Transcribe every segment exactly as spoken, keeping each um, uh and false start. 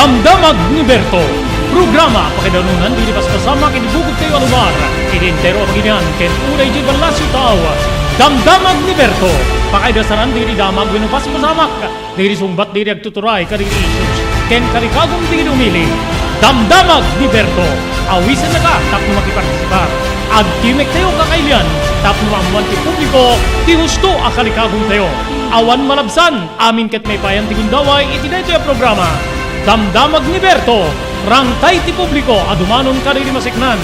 Damdamag ni Berto, programa pakaidarunan dagiti paspasamak iti bukod tayo a lugar, iti entero a pagilian ken uray di ballasiw tao. Damdamag ni Berto, pakaidasaran dagiti damag wenno paspasamak, dagiti sungbat dagiti agtuturay kadagiti issues, ken kalikagum dagiti umili. Damdamag ni Berto, awisennaka tapno makipartisipar. Agtimek tayo kakailian tapno maammuan ti publiko ti husto a kalikagum tayo. Awan malabsan, amin ket maipayan ti gundaway iti daytoy a programa. Damdamag ni Berto, rangtay ti publiko a dumanon kadagiti maseknan.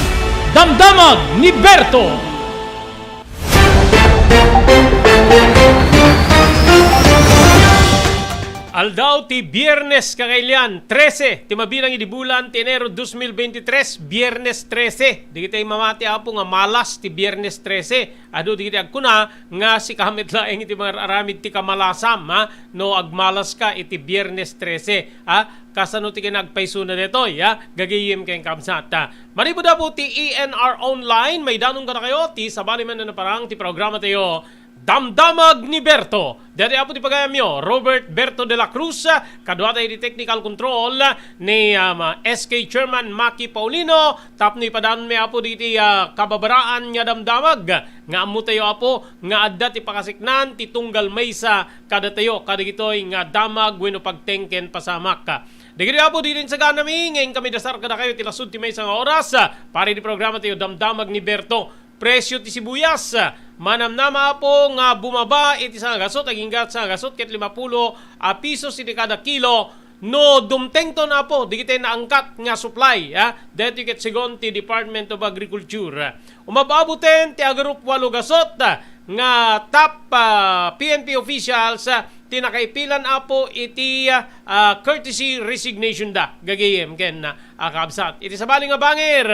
Damdamag ni Berto! Aldaw ti Biyernes, kakailian, trese ti mabilang idi bulan ti Enero dos mil veintitrés, Biyernes trese. Dagiti mamati, Apo, nga malas ti Biyernes trese. Adu dagiti agkuna nga sika met laeng iti mangar-aramid ti kamalasam, ha? No agmalaska iti Biyernes trese, ha? Kasano ti kinagpaysona daytoy, ha? Gagayem ken kabsat, ha? Manipud, Apo, ti E N R Online, maidanon kadakayo ti sabali man a naparang ti programa tayo, Damdamag ni Berto. Daytoy, Apo, ti pagayamyo, Robert Berto de la Cruz, kaduata iti technical control ni, um, S K Chairman Maki Paulino, tapno ipadanonmi, Apo, dagiti, ah, kababaraan nga damdamag nga ammo tayo, Apo, nga adda ti pakaseknan ti tunggal maysa kadatayo kadagitoy nga damag wenno pagteng ken pasamak. Dagitoy, Apo, dagitoy insaganami nga inkami dasar kadakayo ti lasud ti maysa nga oras, ah, para iti programa tayo, Damdamag ni Berto. Presyo ti sibuyas, manamnama, Apo, nga bumaba iti sangagasut, agingga sangagasut ket limapulo a pisos iti kada kilo, no dumtengton, Apo, dagiti naangkat nga supply, ha? Daytoy ket segun ti Department of Agriculture. Umab-abuten ti agarup walo gasut nga top, ah, P N P officials, ah, ti nakaipilan, Apo, iti, ah, courtesy resignation da, gagayem ken, ah, kabsat. Iti sabali nga bangir,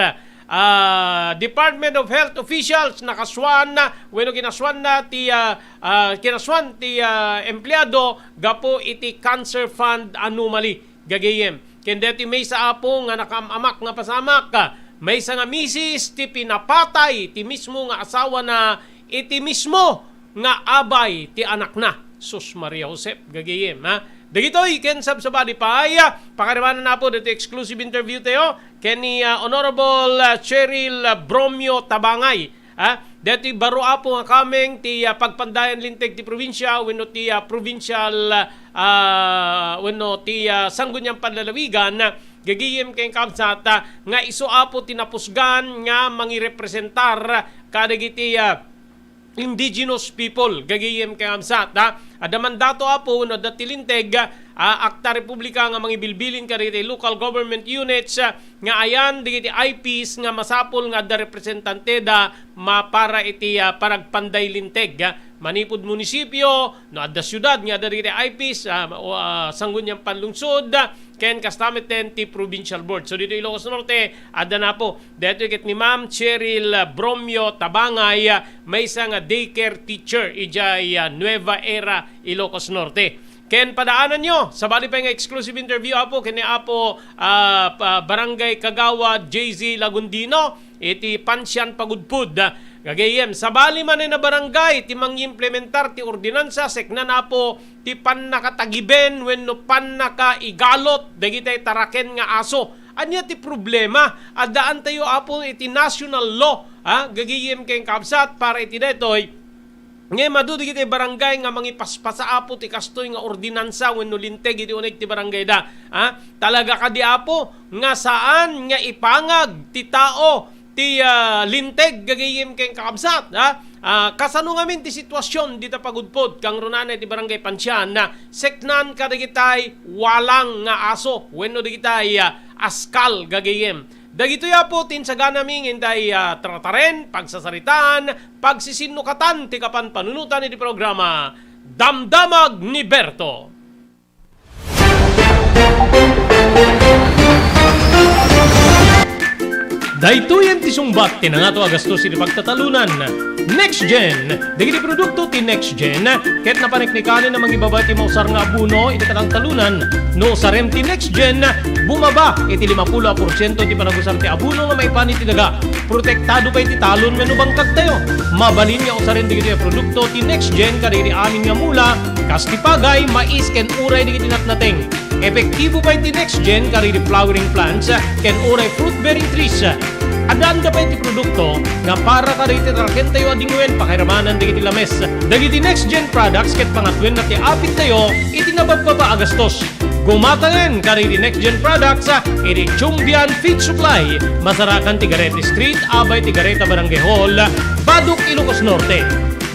ah, Department of Health officials nakasuan wenno kinasuanna ti, ah, ah, kinasuan ti, ah, empleyado gapu iti cancer fund anomaly, gagayem. Ken daytoy maysa, Apo, nga nakaam-amak nga pasamak, maysa nga misis ti pinapatay ti mismo nga asawana iti mismo nga abay ti anakna. Sus Maria Josep, gagayem, ha? Dagitoy ken sabsabali pay, pakarimanan, Apo, daytoy exclusive interview tayo ken ni, ah, Honorable, ah, Cheryl, ah, Bromio Tabangay. Ah, daytoy baro, Apo, nga kameng ti, ah, pagpandayan linteg ti probinsia wenno ti, ah, provincial, ah, wenno ti, ah, sangguniang panlalawigan, ah, gagayem ken kabsat, ah, nga isu, Apo, ti napusgan nga mangirepresentar kadagiti, ah, indigenous people, gagayem ken kabsat, ah. Adda mandato, Apo, wenno adda ti linteg, ah, Akta Republika nga mangibilbilin kadagiti local government units, ah, nga ayan dagiti I Ps nga masapul nga adda representanteda ma-, para iti, ah, panagpanday linteg, ah, manipud munisipio, no adda siudad nga adda dagiti I Ps, ah, o, ah, sangguniang panlungsod, ah, ken kasta metten ti provincial board. So, ditoy Ilocos Norte, adda na, Apo. Daytoy ket ni Ma'am Cheryl Bromio Tabangay, ah, maysa nga daycare teacher idiay, ah, Nueva Era, Ilocos Norte. Ken padaananyo, sabali pay nga exclusive interview, Apo, ken ni Apo, ah, pa-, Barangay Kagawad J Z Lagundino, iti Pansian Pagudpud. Gagayem, sabali manen a barangay ti mangimplementar ti ordinansa, seknan, Apo, ti pannakatagiben wenno pannakaigalot dagiti taraken nga aso. Ania ti problema? Addaantayo, Apo, iti national law, ha? Gagayem ken kabsat para iti daytoy. Ngem adu dagiti barangay nga mangipaspasa, Apo, ti kastoy nga ordinansa wenno linteg iti uneg ti barangayda. Ha? Talaga kadi, Apo, nga saan nga ipangag ti tao ti, ah, linteg, gagayem ken kakabsat, ha? Ah, kasano ngamin ti sitwasyon dita Pagudpud, kangrunana iti Barangay Pansian, na seknan kadagitay walang nga aso wenno dagitay, ah, askal, gagayem. Dagitoy, Apo, ti insaganami ngem tay, ah, tartaren, pagsasaritaan, pagsisinnukatan ti kapan panunotan iti programa, Damdamag ni Berto. Daytoyen ti sungbat ti nangato a gastos iti pagtatalonan. Next Gen. Dagiti produkto ti Next Gen ket napaneknekanen a mangibaba ti mausar nga abono iti kataltalonan. No usarem ti Next Gen, bumaba iti limapulo a porsiento ti panagusar ti abono nga maipan iti daga. Protektado pay ti talon wenno bangkagtayo. Mabalin nga usaren dagitoy a produkto ti Next Gen kadagiti amin nga mula, kas ti pagay, mais, ken uray dagiti natnateng. Epektibo pay ti Next Gen kadagiti flowering plants ken uray fruit-bearing trees. Addaanda pay ti produkto nga para kadagiti tarakentayo a dingwen pakairamanan dagiti lames. Dagiti Next Gen products ket pangatoenna ti apittayo iti nababbaba a gastos. Gumatangen kadagiti Next Gen products iti Chumbian Feed Supply, masarakan ti Garete Street, abay ti Gareta Barangay Hall, Badoc, Ilocos Norte.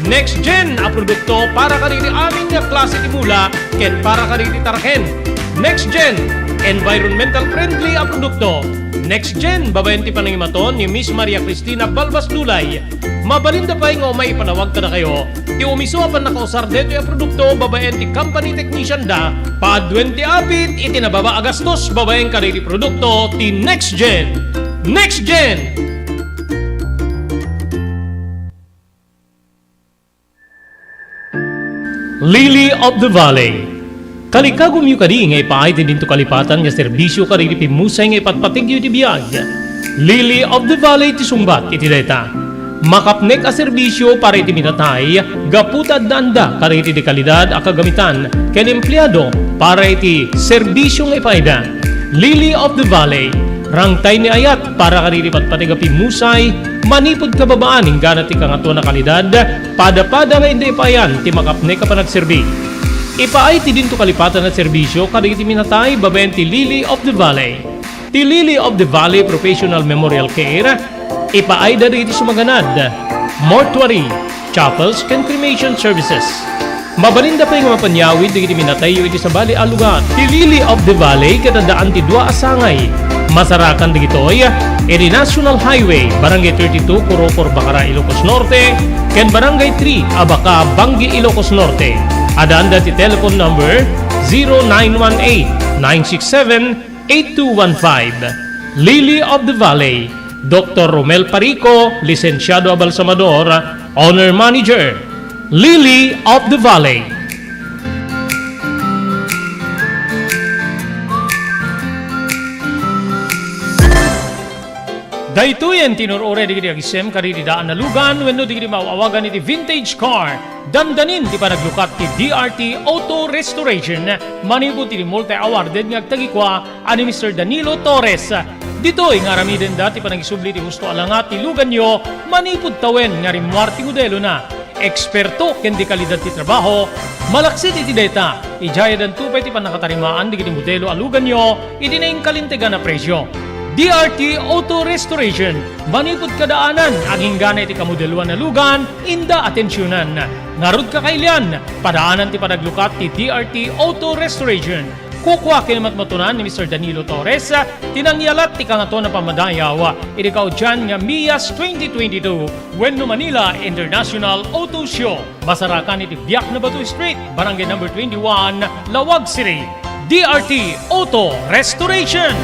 Next Gen a produkto para kadagiti amin nga klase ti mula ken para kadagiti taraken. Next Gen, environmental friendly a produkto. Next Gen, babaen ti panangimaton ni Miss Maria Cristina Balbas Lulay. Mabalinda pay nga umay ipanawag kadakayo ti umiso a pannakausar daytoy a produkto babaen ti company technician da. Paaduen ti apit iti nababa a gastos babaen kadagiti produkto ti Next Gen. Next Gen! Lily of the Valley. Kalikagumyo kadi nga ipaay ti dinto kalipatan nga serbisio kadagiti pimmusay nga ipatpategyo iti biag? Lily of the Valley ti sungbat iti dayta. Makapnek a serbisio para iti minatay gapu ta addaanda kadagiti dekalidad a kagamitan ken empleado para iti serbisio nga ipaayda. Lily of the Valley, rangtay ni ayat para kadagiti patpateg a pimmusay manipud kababaan inggana ti kangatoan a kalidad, pada-pada nga inda ipaayan ti makapnek a panagserbi. Ipaay ti dinto kalipatan a serbisio kadagiti minatay babaen ti Lily of the Valley. Ti Lily of the Valley Professional Memorial Care, ipaayda dagiti sumaganad, mortuary, chapels, ken cremation services. Mabalinda pay nga mapanyawid dagiti minatayyo iti sabali a lugar. Ti Lily of the Valley ket addaan ti dua a sangay. Masarakan dagitoy iti National Highway, Barangay thirty-two, Corocor, Bacara, Ilocos Norte, ken Barangay three, Abaca, Bangui, Ilocos Norte. Addaanda ti telephone number zero nine one eight, nine six seven, eight two one five. Lily of the Valley, Doktor Romel Parico, lisensiado a balsamador, owner manager. Lily of the Valley. Daytoyen ti nur-uray dagiti agisem kadagiti daan a lugan wenno dagiti maaw-awagan iti vintage car. Dandanin ti panaglukat ti D R T Auto Restoration manipud iti multi-awarded nga agtagikua a ni Mister Danilo Torres. Ditoy nga aramidenda ti panangisubli ti husto a langa ti luganyo manipud tawen nga rimmuar ti modelona. Eksperto ken dekalidad ti trabaho, malaksid iti dayta, idiay addanto pay ti pannakatarimaan dagiti modelo a luganyo iti nainkalintegan a presio. D R T Auto Restoration, manipud kadaanan, aginggana iti kamodeloan a lugan, inda atensionan. Ngarud, kakailian, padaanan ti panaglukat ti D R T Auto Restoration. Kukua ken matmatunan ni Mister Danilo Torres ti nangyalat ti Kangatoan a Pammadayaw iti kaudian nga MIAS twenty twenty-two wenno Manila International Auto Show. Masarakan iti Biak na Bato Street, Barangay Number twenty-one, Laoag City. D R T Auto Restoration.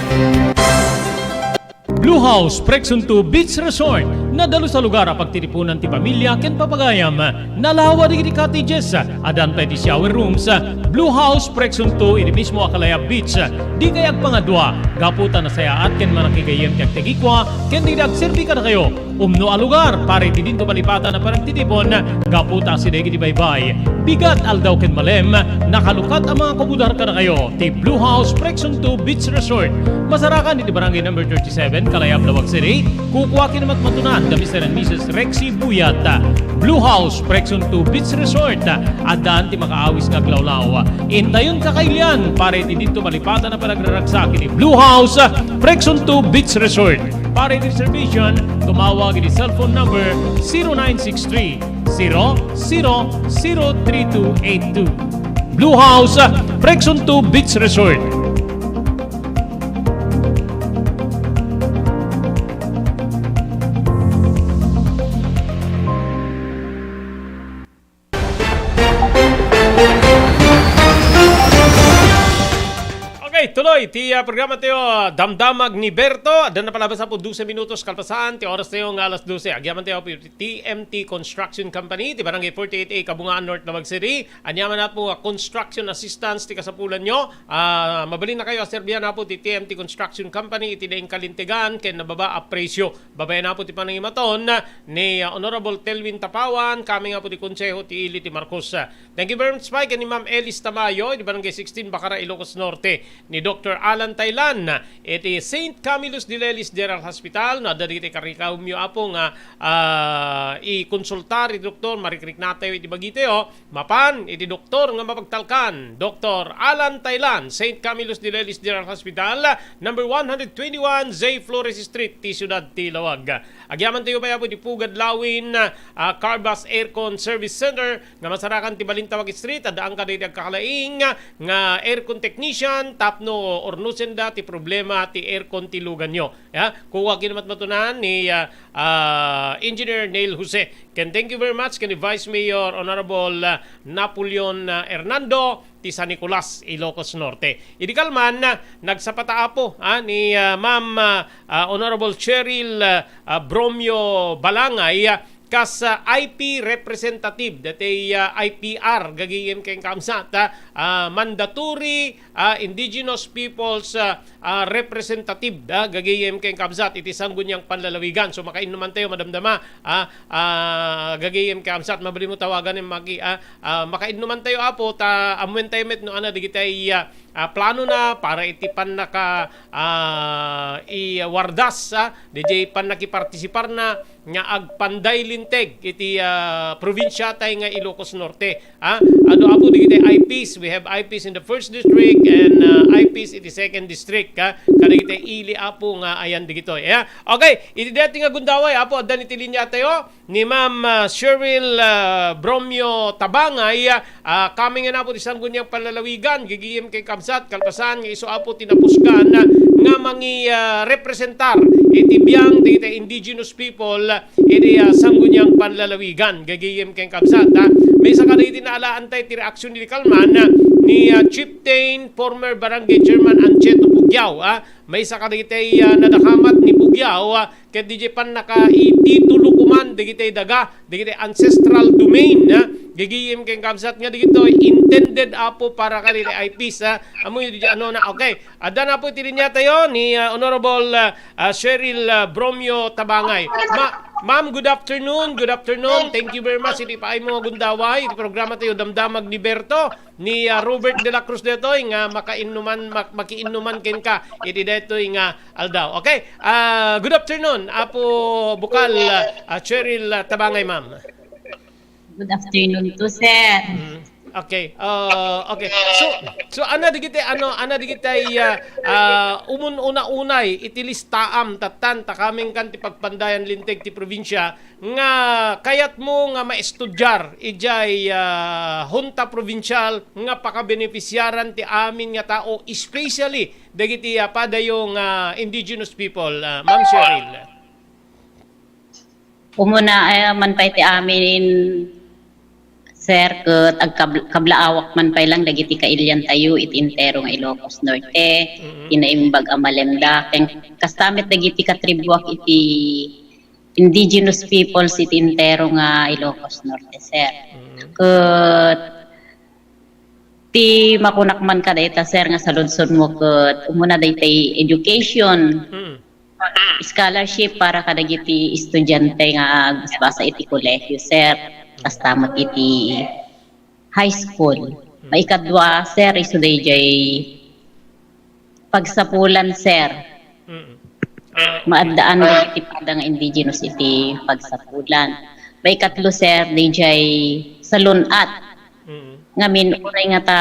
Blue House Prexon two Beach Resort. Nadalus a lugar a pagtitipunan ti pamilia ken papagayam. Nalawa dagiti cottages. Addan pay ti shower rooms. Blue House Prexon two iti mismo a Kalayab Beach. Dikay agpangadua gapu ta nasayaat ken manakigayyem ti agtagikua ken dagiti agserbi kadakayo. Umno a lugar para iti dinto malipatan a panagtitipon gapu ta asideg iti baybay. Bigat, aldaw ken malem, nakalukat a mga kumudar kadakayo ti Blue House Prexon two Beach Resort. Masarakan iti Barangay Number thirty-seven, Kalayab, Laoag City. Kukua ken matmatunan da Mister and Missus Rexy Buyat. Blue House Prexon two Beach Resort. Addaan ti makaawis nga aglawlaw. Intayon, kakailian para iti dinto malipatan a panagraragsak iti Blue House Prexon two Beach Resort. Para iti reservation, tumawag iti cellphone number zero nine six three, zero zero zero three two eight two. Blue House, Prexon two Beach Resort. Okay, tuloy. Iti, ah, programa tayo, Damdamag ni Berto. Adda na palabas apo dose minutos kalpasan ti oras tayo nga alas dose. Agyaman tayo apo iti T M T Construction Company, ti Barangay forty-eight A, Kabungaan North, Namak City. Aniaman apo, ah, construction assistance ti kasapulan nyo. Ah, mabalin na kayo a serbian apo ti T M T Construction Company iti daing kalintegan ken nababa a presyo. Babaen apo ti panangimaton ni, ah, Honorable Telvin Tapawan, coming apo ti Konseho ti Ili ti Marcos. Thank you very much, Pai, ken ni Ma'am Elis Tamayo, iti Barangay sixteen, Bacara, Ilocos Norte, ni Doctor Alan Tailan, iti Saint Camillus de Lelis General Hospital, no, adda dagiti karikawmyo, apo, nga, ah, ikonsultar iti doktor, marikriknatayo iti bagitayo, mapan iti doktor nga mapagtalkan, Doctor Alan Tailan, Saint Camillus de Lelis General Hospital, number one hundred twenty-one J Flores Street, ti siudad ti Lawag. Agyamantayo pay, apo, iti Pugad Lawin, ah, Carbas Aircon Service Center, nga masarakan ti Balintawak Street, addaan kadagiti agkakalaing nga aircon technician tapno urnusenda ti problema ti aircon ti luganyo. Ya, kuwa kinamatmatunan ni, ah, ah, Engineer Neil Jose. Ken thank you very much ken ni Vice Mayor Honorable, ah, Napoleon, ah, Hernando ti San Nicolas, Ilocos Norte. Idi kalman, ah, nagsapata apo, ah, ni, ah, Ma'am, ah, ah, Honorable Cheryl, ah, ah, Bromio Balangay, ah, kas, ah, I P representative, dati, ah, I P R, gagayem ken kamsat, ah, ah, mandatory, ah, indigenous peoples, ah, ah, representative, ah, gagayem ken kamsat iti Sangguniang Panlalawigan. So, makainnuman tayo, madamdama, ah, ah, gagayem ken kamsat, mabalin mo tawagan, eh, maki-, ah, ah, makainnuman tayo, apo, ta ammuen tayo met no, ana, digitay, ah, ah, plano na para iti pannaka, ah, i wardas, ah, didiay pannakipartisiparna nga agpanday linteg iti, ah, probinsiatay nga Ilocos Norte. Ah, adu apo digiti I Ps. We have I Ps in the first district and, ah, I Ps iti second district, ah, kadagiti ili apo nga ayan digitoy. Ah, okay, iti daytoy nga gundaway, apo, adda iti linia tayo ni Ma'am, ah, Cheryl, ah, Bromio Tabangay, ah, coming in apo ti Sangguniang Panlalawigan, gagayem ken kamsat, kalpasan nga isu apo ti napuskan, ah, nga mangi, ah, representar iti biang dagiti indigenous people, ah, iti, ah, Sangguniang Panlalawigan, gagayem ken kamsat, ah. Maysa kadagiti naalaantay ti reaksyon idi kalman, ah, ni, ah, Chieftain, former Barangay Chairman Ancheto Pugiao, ah. Maysa kadagiti, ah, nadakamat ni Pugiao, ah, ket didiay pannakaititulo koman dagiti daga, dagiti ancestral domain, ah, gagayem ken kamsat nga dagitoy intended apo para kadagiti I Ps, ah, ammoyo didiay ano na, okay. Adda na po iti linia tayo ni, ah, Honorable, ah, ah, Cheryl, ah, Bromio Tabangay. Ma-, ma'am, good afternoon, good afternoon. Thank you very much iti paay mo nga gundaway iti programa tayo, Damdamag ni Berto. Ni, ah, Robert de la Cruz detoy nga makainnuman, mak-, makiinnuman kenka iti detoy nga aldaw. Okay? Ah, good afternoon, Apo Bukal, ah, Cheryl, ah, Tabangay, ma'am. Good afternoon to, sir. Mm. Okay. Ah, okay. So, so, ana digiti, ano, ana digiti, ah, ah, umun-una-unay iti listaam tattan, ta kamingkan ti pagpandayan linteg ti probinsya, nga kayatmo nga maestudiar idiay, ah, Hunta Provincial nga pakabenefisiaran ti amin nga tao, especially dagiti, ah, padayo nga indigenous people, ah, Ma'am Cheryl? Umuna, eh, man pay ti amin, sir, ket agkab-, kablaawak man pay lang dagiti kailiantayo iti entero nga Ilocos Norte, Mm-mm. ti naimbag a malemda, ken kasta met dagiti katribuak iti indigenous peoples iti entero nga Ilocos Norte, sir. Mm. Ket ti makunak man kadayta, sir, nga saludsodmo ket umuna daytay education, Mm. scholarship para kadagiti estudiante nga agbasbasa iti kolehiyo, sir. Kasta met iti high school. Mm. Maikadua, sir, isu dayjay pagsapulan, sir. Mm. Ah, Maaddaan dagiti pada nga indigenous iti pagsapulan. Maikatlo, sir, dayjay salun-at. Mm. Ngamin, unay nga ta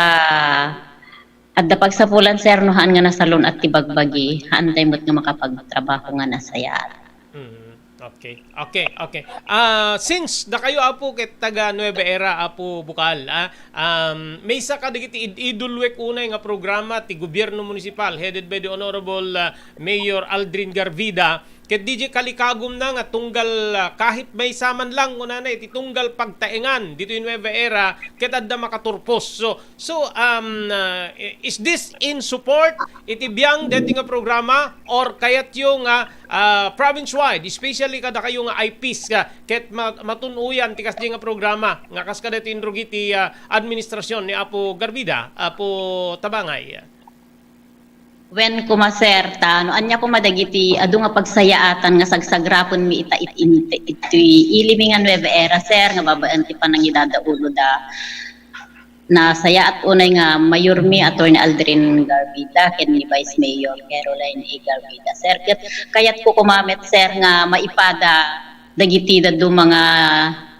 adda pagsapulan, sir, no haan nga nasalun-at ti bagbagi, haantay met nga makapagtrabaho nga nasayaat. Mm. Okay. Okay, okay. Ah, since dakayo, Apo, ket taga Nueva Era, Apo Bukal, ah, um, maysa kadagiti id-, idulwek unay nga programa ti gobierno munisipal headed by the Honorable, ah, Mayor Aldrin Garvida, Ket D J, kalikagumna nga tunggal, ah, kahit maysa man lang, kunana, iti tunggal pagtaengan ditoy Nueva Era, ket adda makaturpos. So, so, um, ah, i-, is this in support iti biang deti nga programa, or kayatyo nga, ah, province-wide, especially kadakayo nga I Ps, ah, ket ma-, matun-oyan ti kasdi nga programa nga kas kadaytoy inrugi ti, ah, administrasyon ni Apo Garbida, Apo Tabangay? Wen koma, sir, ta no ania koma dagiti adu nga pagsayaatan nga sagsagrapenmi ita it-, it-, iti ilimi nga Nueva Era, sir, nga babaen ti panangidadauloda, nasayaat unay nga mayormi Attorney Aldrin Garbida ken ni Vice Mayor Caroline A. Garbida, sir. Ket kayatko koma met, sir, nga maipada dagiti dadduma nga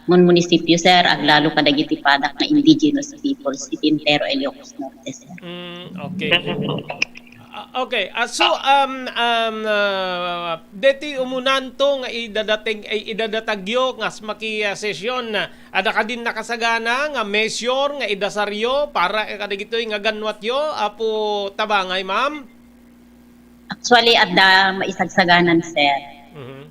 mun-, munisipio, sir, aglalo kadagiti padak nga indigenous peoples iti entero Ilocos Norte, sir. Mm, okay. Ah, okay. Ah, so, um, um, ah, deti umunanto nga idadateng-, ay, idadatagyo nga as maki, ah, sesyon, ah, adda kadin nakasagana nga measure nga idasaryo para, eh, kadagitoy nga ganwatyo, Apo Tabangay, ma'am? Actually, adda maisagsaganan, sir. Mhm.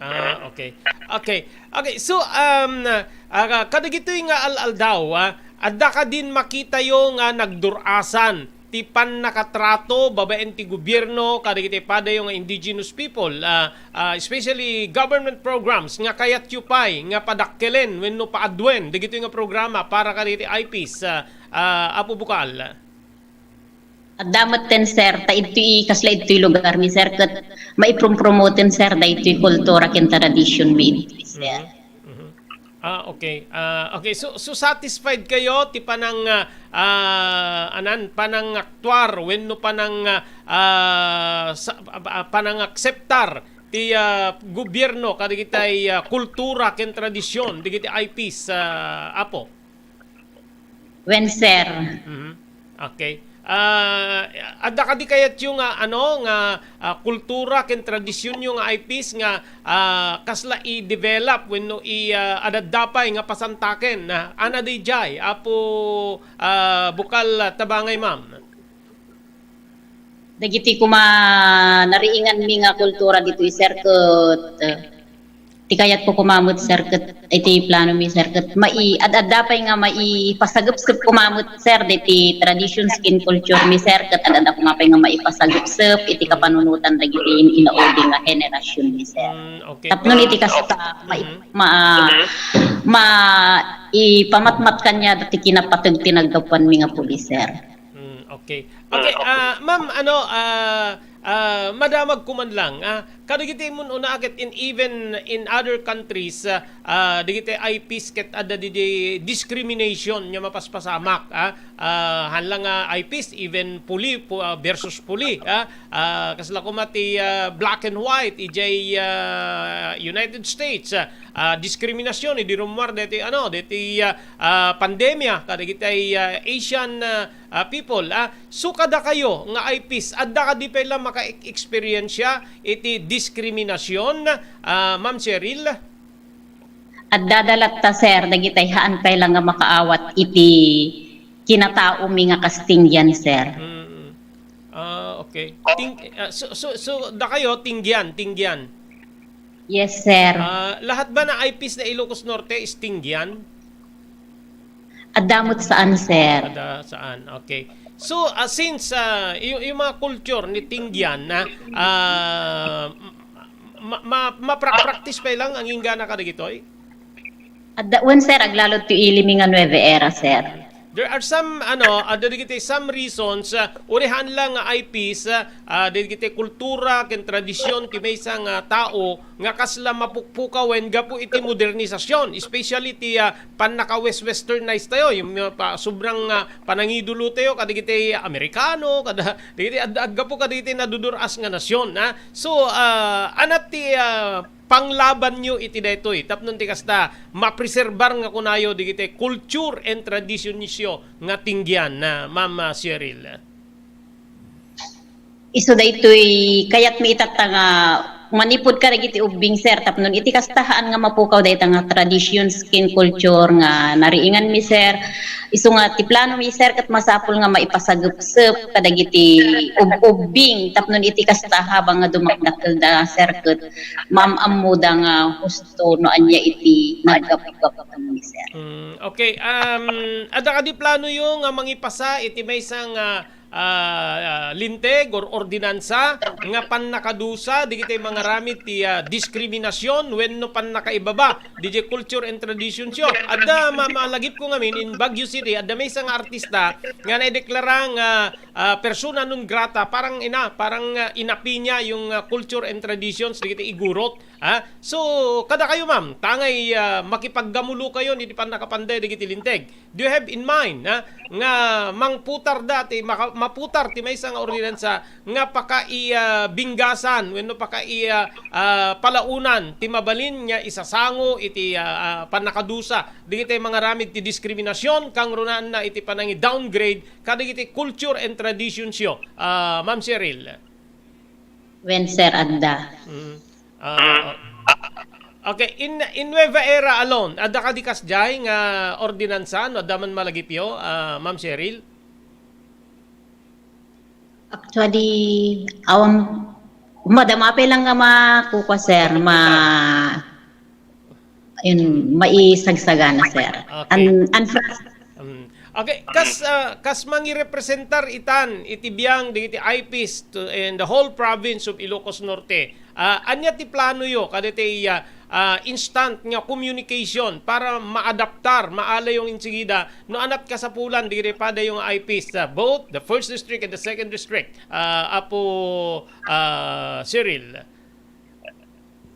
Ah, okay. Okay. Okay, so, um, ah, kadagitoy nga al-aldaw, ah, adda kadin makitayo nga nagdur-asan ti pannakatrato babaen ti gobierno kadagiti padayo nga indigenous people, ah, ah, especially government programs nga kayatyo pay nga padakkelen wenno paaduen dagitoy nga programa para kadagiti I Ps, ah, ah, Apo Bukal? Adda metten, sir, ta idtoy, kasla idtoy lugarmi, sir, ket maiprompromoten, sir, daytoy kultura ken tradisionmi idtoy, sir. Mhm. Mhm. Ah, okay. Ah, okay. So, so satisfied kayo ti panang, ah, ah, anan, panangaktuar wenno panang, ah, ah, sa, ah, ah, panangakseptar ti, ah, gobierno kadagitay, ah, kultura ken tradision dagiti I Ps, ah, Apo? Wen, sir. Mhm. Okay. Ah, adda kadi kayatyo nga, ano, nga, ah, kultura ken tradisionyo nga I Ps nga, ah, kasla i-develop wenno i, ah, adadda pay nga pasantaken? Ah, ana daydiay, Apo, ah, Bukal Tabangay, ma'am? Dagiti koma nariinganmi nga kultura ditoy, sir, ket, eh, ti kayatko koma met, sir, ket iti planomi, sir, ket mai-, ad-adda pay nga maipasagepsep koma met, sir, diti traditions ken culturemi, sir, ket ad-adda koma pay nga maipasagepsep iti kapanunotan dagiti inaudi nga henerasionmi, sir. Mm, okay. Tapno iti kasta, mai-, Mhm. ma-, ma-, ipamatmat kaniada ti kinapateg ti naggapuanmi nga pudi, sir. Mm, okay. Okay, ah, ma'am, ano, ah, ah, madamagko man lang, ah, kadagiti mun-una ket in, even in other countries, ah, ah, dagiti I Ps ket adda didi discrimination nga mapaspasamak, ah, ah, haan lang nga I Ps, even puli, pu-, ah, versus puli, ah, ah, kasla koma ti, ah, black and white, idiay, ah, United States, ah, ah, diskriminasyon, idi rummuar deti, ano, deti, ah, ah, pandemia, kadagiti, ah, Asian, ah, ah, people, ah. So, kadakayo nga I Ps, adda kadi pay la maka-experiensya iti diskriminasyon, ah, Ma'am Cheryl? Adda da latta, sir, dagitay haan pay la nga makaawat iti kinataomi nga kas Tinggian, sir. Mm. Ah, okay. Ting-, ah, so, so, so, dakayo, Tinggian, Tinggian. Yes, sir. Ah, lahat ba na I Ps na Ilocos Norte is Tinggian? Adda met saan, sir. Ada saan. Okay. So, ah, since, ah, yung, yung mga culture ni Tinggian na, ah, ma-, ma-, ma-pra-, practice pa lang ang inggana kadagitoy? Adda, wen, sir, aglalo ti ilimi nga Nueva Era, sir. There are some, ano, ah, dagiti some reasons, ah, urihan lang nga I Ps, ah, ah, dagiti kultura ken tradisyon ti maysa nga tao nga kasla mapukpukawen gapu iti modernisasyon, especially ti, ah, pannaka-wes-, westernized tayo, yung, uh, pa-, sobrang, ah, panangidulo tayo kadagiti Amerikano, kada, dagiti ad-, aggapu kadagiti nadudur-as nga nasyon, ah. So, ah, anat ti, ah, panglabanyo iti daytoy, tapno ti kasta, mapreserbar nga kunayo dagiti culture and traditionisyo nga Tinggian, ah, Ma'am, ah, Cheryl? Isu daytoy kayatmi itatta nga manipud kadagiti ubbing, sir, tapno iti kasta, haan nga mapukaw dayta nga traditions ken culture nga nariinganmi, sir. Isu nga ti planomi, sir, ket masapul nga maipasagepsep kadagiti ub-, ubbing tapno iti kasta, habang nga dumakdakkelda, sir, ket maam-ammoda nga husto no ania iti naggapu-gaputanmi, sir. Mm, okay. Um, adda kadi planoyo nga mangipasa iti maysa nga, ah, ah, linteg or ordinansa nga pannakadusa dagiti mangaramid ti, ah, diskriminasion wenno pannakaibaba didiay culture and traditionsyo? Adda ma-, malagipko ngamin in Baguio City, adda maysa nga artista nga naideklara nga, ah, persona non grata, parang ina, parang, ah, inapi niya yung, ah, culture and traditions dagiti igurot. Ah, so, kadakayo, ma'am, tangay, ah, makipaggamulo kayo iti pannakapanday dagiti linteg. Do you have in mind, ah, nga mangputar da ti, maka-, maputar ti maysa nga ordinansa nga pakai-, ah, binggasan wenno pakai-, ah, ah, palaonan ti mabalin nga isasango iti, ah, ah, pannakadusa dagiti mangaramid ti diskriminasion, kangrunaanna iti panangi-downgrade kadagiti culture and traditionsyo, ah, Ma'am Cheryl? Wen, sir, adda. Mm. Ah, okay, in, in Nueva Era alone, adda kadi kasdiay nga ordinansa, no adda man malagipyo, ah, Ma'am Cheryl? Actually, awan, madama pay lang nga makukua, sir, ma-, ayun, maisagsagana, sir. Okay. An-, unfras- Mm. Okay, kas, ah, kas mangirepresentar itan iti biang dagiti I Ps to, in the whole province of Ilocos Norte, ah, ania ti planoyo kadagiti, ah, ah, instant nga communication para maadaptar, maalayo insigida no ania't kasapulan dagiti padayo nga I Ps, ah, both the first district and the second district, ah, Apo, ah, Cheryl?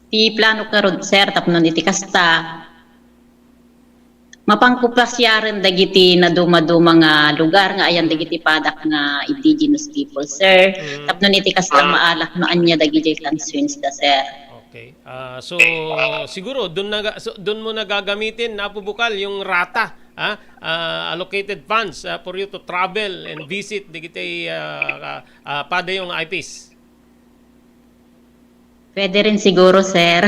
Ti plano ngarud, sir, tapno iti kasta, mapangkupasiaren dagiti naduma-duma nga lugar nga ayan dagiti padak nga indigenous people, sir. Mm. Tapno iti kasta, maalak no ania dagiti concerns da, sir. Okay. Ah, so, siguro, dun naga-, so, dun mo nagagamitin, Apo Bukal, yung rata, ah, ah, allocated funds, ah, for you to travel and visit dagiti, ah, ah, ah, padayo nga I Ps. Pwede rin siguro, sir.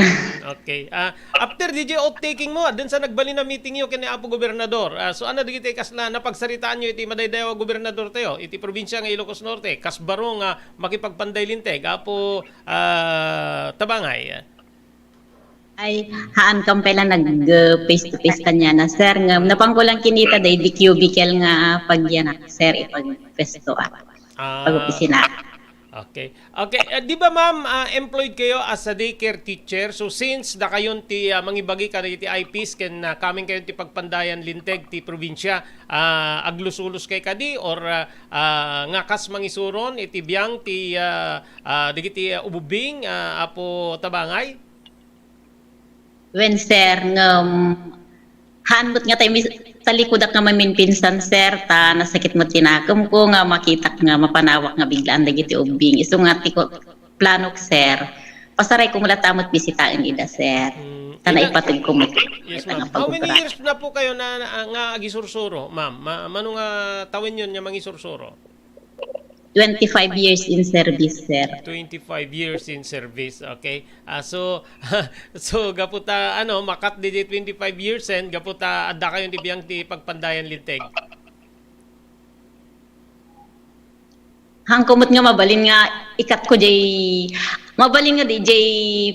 Okay. Ah, after D J oath-taking mo, addan sa nagbalin a meeting yo ken ni Apo Gobernador. Ah, so, ano dagiti kasla napagsaritaan yo iti madaydayaw a gobernador tayo, iti probinsya nga Ilocos Norte, kas baro nga makipagpanday linteg, Apo, ah, Tabangay? Ay, haan kam pay la nag, uh, face to face kaniana, sir. Nga, napangkulang kinita, day, di cubicle nga pagyan, sir, ipagpesto, ah, Ah. pag-opisina. Okay. Okay, ah, di ba, ma'am, ah, employed kayo as a daycare teacher? So, since dakayon ti, ah, mangibagi kadagiti I Ps ken, ah, kamin kayon ti pagpandayan linteg ti probinsya, ah, aglusulos kay kadi or, ah, ah, nga kas mangisuron iti biang ti, ah, ah, dagiti, ah, ububing, ah, Apo Tabangay? Wen, sir, ngem haan met nga tay mis-, talikudak nga maminpinsan, sir, ta nasakit met ti nakemko nga makitak nga mapanawak nga biglaan dagiti ubbing. Isu nga ti ko-, planok, sir, pasarayko met latta met bisitaen ida, sir. Mm, ta ina-, naipategko met yes, ita nga ma'am. How many pagobra. Years na po kayo na, na, nga agisursuro, ma'am? Ma-, mano nga tawenyon nga mangisursuro? Twenty-five years in service, sir. Twenty-five years in service, okay. Ah, so, so, gapu ta, ano, makat di twenty-five years, and gapu ta, adda kayon ti biang ti pagpandayan linteg. Hangko met nga mabalin nga ikat ko jay, mabalin nga di jay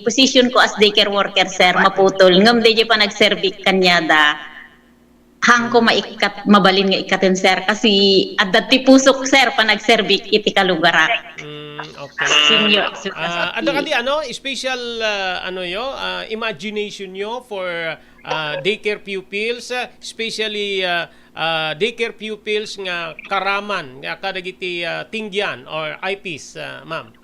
position ko as daycare worker, sir, maputol. Ngem di jay panagserbi kaniada. Hangko maikkat, mabalin nga ikkaten, sir, kasi adda ti pusok, sir, panagserbik iti kalugarak. Mm, okay. Senior, sir, ah, kasi adda kadi, ano, special, ah, ano yo, ah, imagination yo for, ah, daycare pupils, ah, especially, ah, ah, daycare pupils nga karaman nga kadagiti, ah, tinggian or I Ps, ah, ma'am?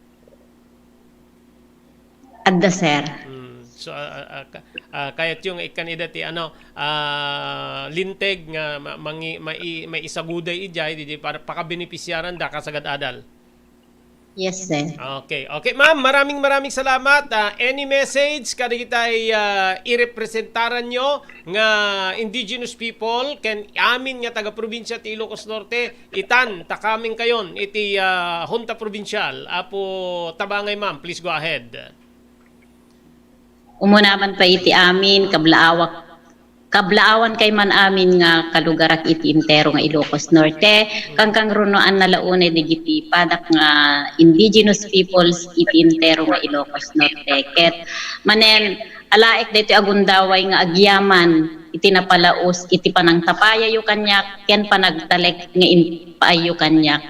Adda, sir. Mm. So, ah, ah, ah, ka-, ah, kayatyo nga ikkan ida ti, ano, ah, linteg nga ma-, mangi-, mai-, maisaguday idiay, di, di para pakabenepisyaran da kasagad adal. Yes, sir. Okay. Okay, ma'am, maraming, maraming salamat. Ah, any message kadagitay, ah, irepresentaran nyo nga indigenous people ken amin nga taga-probinsya ti Ilocos Norte, itan ta kamin kayon iti, ah, Junta Provincial. Apo Tabangay, ma'am, please go ahead. Umuna man pay iti amin, kablaawak, kablaawan kay man amin nga kalugarak iti entero nga Ilocos Norte, kankangrunoan na la unay dagiti padak nga indigenous peoples iti entero nga Ilocos Norte. Ket manen, alaek daytoy a gundaway nga agyaman iti napalaus iti panangtapayayo kaniak ken panagtalek nga impaayyo kaniak.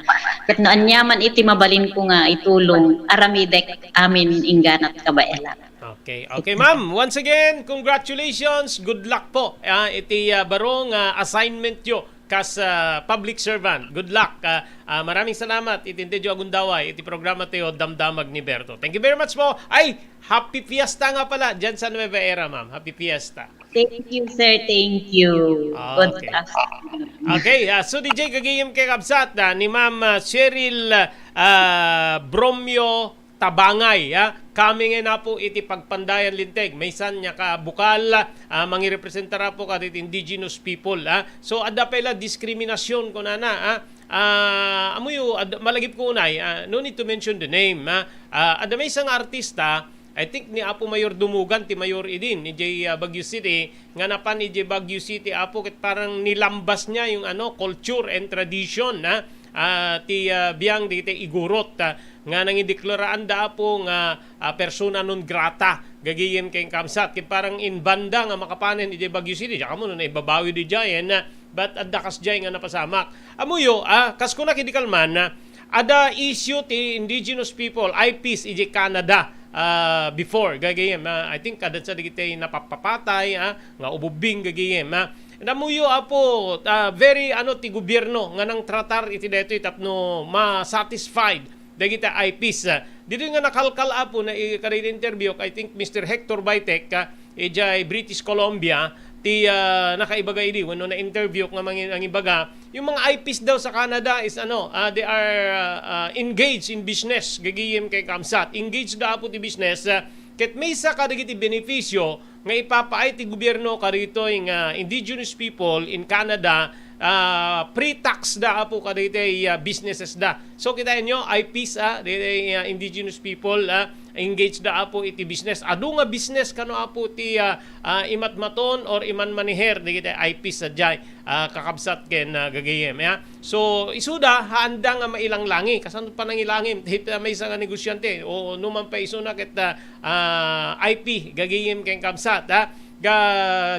Ket no aniaman iti mabalinko nga itulong, aramidek amin ingganat kabaelak. Okay. Okay, ma'am. Once again, congratulations. Good luck po. Ah, iti ah, baro nga assignment yo kas ah, public servant. Good luck. Ah, ah, maraming salamat. Iti Intedyo Agundaway, iti programa tayo, Damdamag ni Berto. Thank you very much po. Ay, happy fiesta nga pala dyan sa Nueva Era, ma'am. Happy fiesta. Thank you, sir. Thank you. Ah, Good okay. afternoon. Okay, ah, so D J, gagayem kay kabsat, ah, ni Ma'am ah, Cheryl ah, Bromio Tabangay, ah, kami nga na po iti Pagpandayan Linteg, maysan nga kabukal, ah, mangirepresentar po kadagiti indigenous people, ah. So, adda pay la diskriminasyon, kunana, ah. Ah, amuyo, ad, malagip ko unay, ah, no need to mention the name, ah. Ah, adda maysa nga artista, I think ni Apo Mayor Dumugan, ti mayor idin, ni J, ah, Baguio City, nga napan idiay Baguio City, Apo, ket parang nilambas niya yung ano, culture and tradition, ah, ah, ti ah, biang dagiti Igorot, ah, nga nangideklaraan da, Apo, nga ah, persona non grata gagayem ken kamsat. Ket parang in banda nga makapanen idiay Baguio City, diak ammo no naibabawi diay, ah, but adda kasdiay nga napasamak. Amuyo, ah, kas kunak idi kalman, ah, ada issue ti indigenous people, I Ps, idiay Canada, ah, before, gagayem, ah, I think, kada sa dagiti napapapatay, ah, nga ububbing, gagayem, ah. Namuyo, Apo, ah, very, ano, ti gobierno nga nang tratar iti daytoy tapno ma-satisfied dagiti I Ps, ah. Ditoy nga nakalkal, Apo, na i-, kada iti interview, I think Mister Hector Baitek, ah, idiay British Columbia, ti, ah, nakaibaga idi, wenno na-interview nga mangi-, nangibaga, yung mga I Ps daw sa Canada is, ano, ah, they are, ah, ah, engaged in business, gagayem ken kamsat. Engaged da, Apo, ti business, ah, ket maysa kadagiti benepisyo nga ipapaay ti gobierno kadagitoy nga indigenous people in Canada, ah, pre-tax da, Apo, kadagitoy, ah, businesses da. So, kitaenyo, I Ps, ah, dagitoy, ah, indigenous people, ah, engaged da, Apo, iti business. Adu nga business kano, Apo, ti, ah, ah, imatmaton or imanmaneher dagitoy I Ps sadiay, ah, kakabsat ken, ah, gagayem, ya. So, isuda, haanda nga mailanglangi. Kasano panangilangim? Ti, ah, maysa nga negosyante. O, no man pa isuna ket, ah, ah, I P, gagayem ken kamsat, ha? Ga,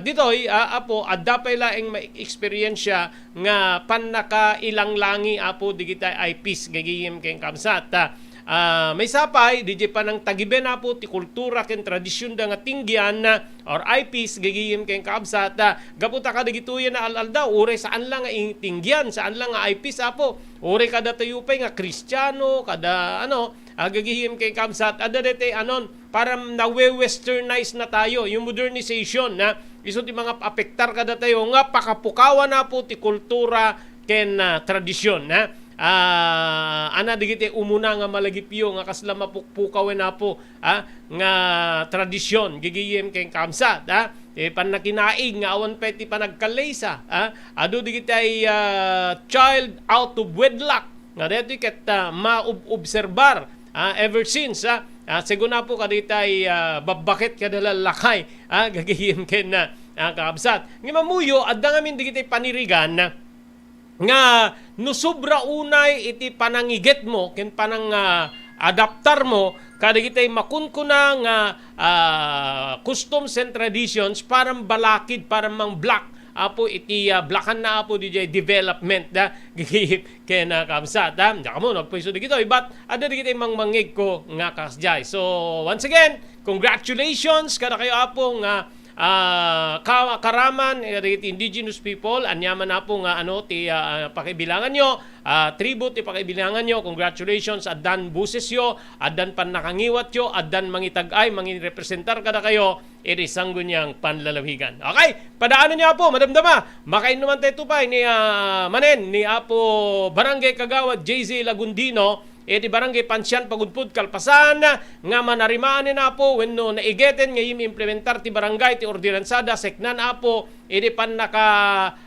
ditoy, ah, Apo, adda pay laeng ma-experience nga pannakailanglangi, Apo, digitay I Ps, gagayem ken kamsat, ha? Ah, maysa pay, didiay panangtagiben, Apo, ti kultura ken tradisyonda nga tinggian, ah, or I Ps, gagayem ken kamsat, ha? Gapu ta kadagitoy a al-aldaw, uray saan la nga in-, tinggian, saan la nga I Ps, Apo. Uray kadatayo pay nga Kristiano, kada, ano, ah, gagayem ken kamsat, adda daytoy anon, para nawe-westernize na tayo, yung modernization, na isu ti mangapektar kadatayo nga pakapukawan, Apo, ti kultura ken, ah, tradisyon, na, ah, ana dagiti umuna nga malagipyo nga kasla mapukpukawen, Apo, ah, nga tradisyon, gagayem ken kamsat, ah, ti pannakinaig nga awan pay ti panagkallaysa, ah, adu digitay, ah, child out of wedlock, nga daytoy ket, ah, maob-, obserbar, ah, ever since, ah, ah, segun, Apo, kaditay, ah, babbaket kada lallakay, ah, gagayem ken, ah, ah, kaabsat. Ngem ammoyo, adda ngamin digitay panirigan, ah, nga no sobra unay iti panangigetmo ken panang, ah, adaptarmo kadagitay makunkuna nga, ah, customs and traditions, parang balakid, parang mang-block, Apo, iti, ah, blockanna, Apo, didiay development da, gagayem ken, ah, kaabsat, ha? Diak ammo no agpayso dagitoy, but adda dagitay mangmangngegko nga kasdiay. So, once again, congratulations kadakayo, Apo, nga, ah, ka-, karaman, eh, dagiti indigenous people, aniaman, Apo, nga, ano, ti, ah, pakaibilanganyo, ah, tribo ti pakaibilanganyo. Congratulations, addan bosesyo, addan pannakangiwatyo, addan mangitag-ay, mangirepresentar kadakayo iti sangguniang panlalawigan. Okay, padaananyo, Apo, madamdama. Makainnuman tayo pay ni, ah, manen, ni Apo Barangay Kagawad J Z Lagundino, iti Barangay Pansian, Pagudpud, Kalpasan, nga manarimaan, Apo, wenno naigeten nga im-implementar ti barangay ti ordinansada, seknan, Apo, iti pannaka,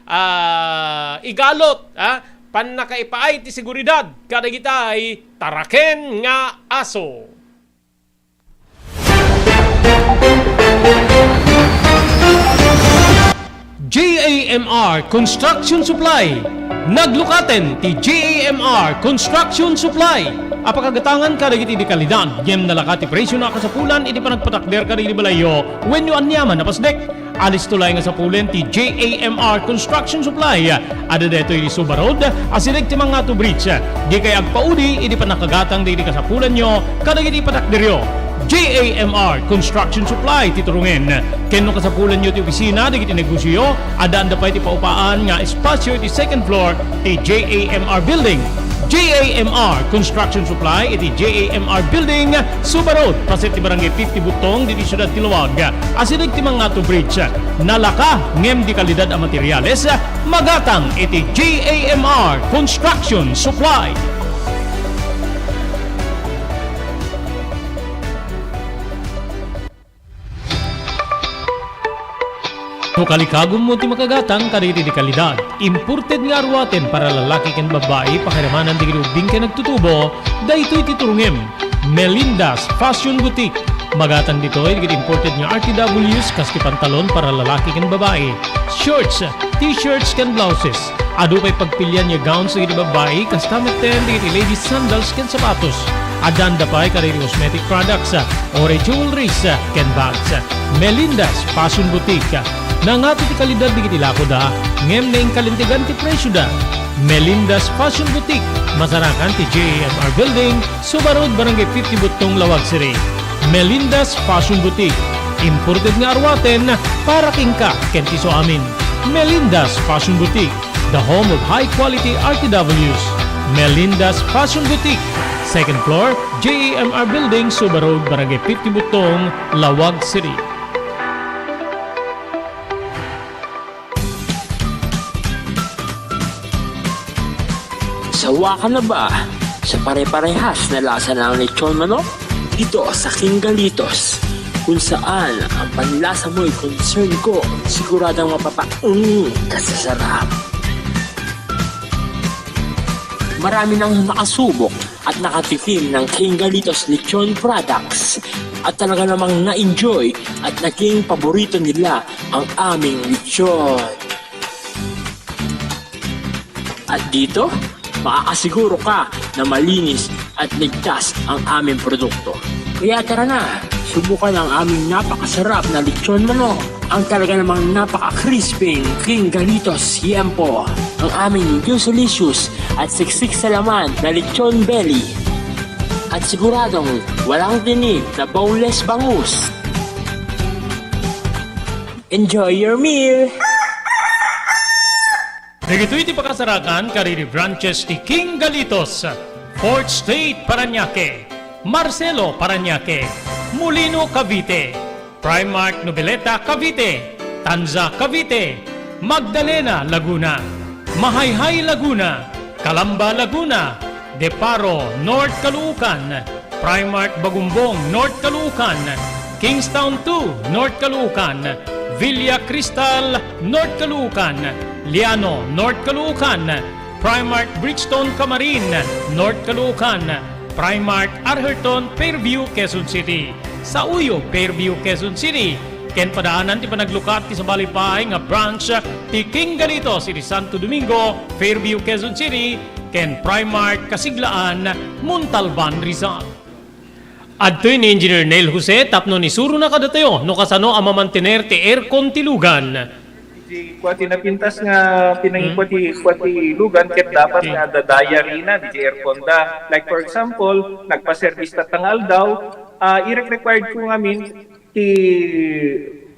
ah, igalot, ah, pannakaipaay ti seguridad kadagitay taraken nga aso. J A M R Construction Supply. Naglukaten ti J A M R Construction Supply. Apakagatangan kadagiti di kalidad, ngem nalaka ti presyo na kasapulan iti panagpatakder kadagiti balayyo wenno aniaman a pasdek. Alisto laeng a sapulen ti J A M R Construction Supply. Adda daytoy iti Suba Road, asideg ti Mangato Bridge. Dikay agpaudi iti pannakagatang dagiti kasapulanyo kadagiti patakderyo. J A M R Construction Supply ti turongen. Ken no kasapulanyo ti opisina dagiti negosioyo, addaanda pay ti paupaan nga espasio iti second floor ti J A M R Building. J A M R Construction Supply iti J A M R Building, Suba Road, paset ti Barangay fifty Butong, diti siudad ti Laoag. Asideg ti Mangato Bridge. Nalaka ngem di kalidad a materiales, magatang iti J A M R Construction Supply. No kalikagummo ti makagatang kadagiti di kalidad, imported nga aruaten para lalaki ken babbai, pakiramanan dagiti ubbing ken nagtutubo, daytoy ti turongem. Melinda's Fashion Boutique. Magatang ditoy dagiti imported nga R T Ws kas ti pantalon para lalaki ken babbai, shorts, t-shirts ken blouses. Adu pay pagpilian nga gowns dagiti babbai, kasta metten dagiti ladies sandals ken sapatos. Addaanda pay kadagiti cosmetic products, uray jewelries, ken bags. Melinda's Fashion Boutique. Nangato ti kalidad dagiti lakoda, ngem naingkalintegan ti presioda. Melinda's Fashion Boutique, masarakan ti J A M R Building, Suba Road, Barangay fifty Butong, Laoag City. Melinda's Fashion Boutique, imported nga aruaten para kenka ken ti isuamin. Melinda's Fashion Boutique, the home of high-quality R T Ws. Melinda's Fashion Boutique, second floor, J A M R Building, Suba Road, Barangay fifty Butong, Laoag City. Sawa ka na ba sa pare-parehas na lasa ng lechon manok? Dito sa King Galitos, kung saan ang panlasa mo'y concern ko, siguradong mapapa-, mm, kasasarap. Marami nang nakasubok at nakatikim ng King Galitos Lechon Products at talaga namang na-enjoy at naging paborito nila ang aming lechon. At dito, makakasiguro ka na malinis at ligtas ang aming produkto. Kaya tara na, subukan ang aming napakasarap na lechon manok, ang talaga namang napaka-crispy King Galitos Yempo, ang aming juicy-licious at siksik sa laman na lechon belly. At siguradong walang tinik na boneless bangus. Enjoy your meal! Dagitoy ti pakasarakan kadagiti branches ti King Galitos, Fourth Street, Parañaque, Marcelo, Parañaque, Molino, Cavite, Primark, Noveleta, Cavite, Tanza, Cavite, Magdalena, Laguna, Mahayhay, Laguna, Calamba, Laguna, Deparo, North Caloocan, Primark Bagumbong, North Caloocan, Kingstown two, North Caloocan, Villa Cristal, North Caloocan, Liano, North Caloocan, Primark Bridgestone Camarin, North Caloocan, Primark Arherton, Fairview, Quezon City, Sauyo, Fairview, Quezon City, ken padaanan ti panaglukat ti sabali pay nga branch ti King Galitos iti Santo Domingo, Fairview, Quezon City, ken Primark Kasiglaan, Montalban, Rizal. Adtoy ni Engineer Neil Jose tapno isurona kadatayo no kasano a mamantener ti aircon ti lugan. Di kua ti napintas nga pinangikua ti, kua ti lugan ket dapat nga adda diary na di aircon da. Like for example, nagpa-service ta nga aldaw, ah, irek-required ko ngamin ti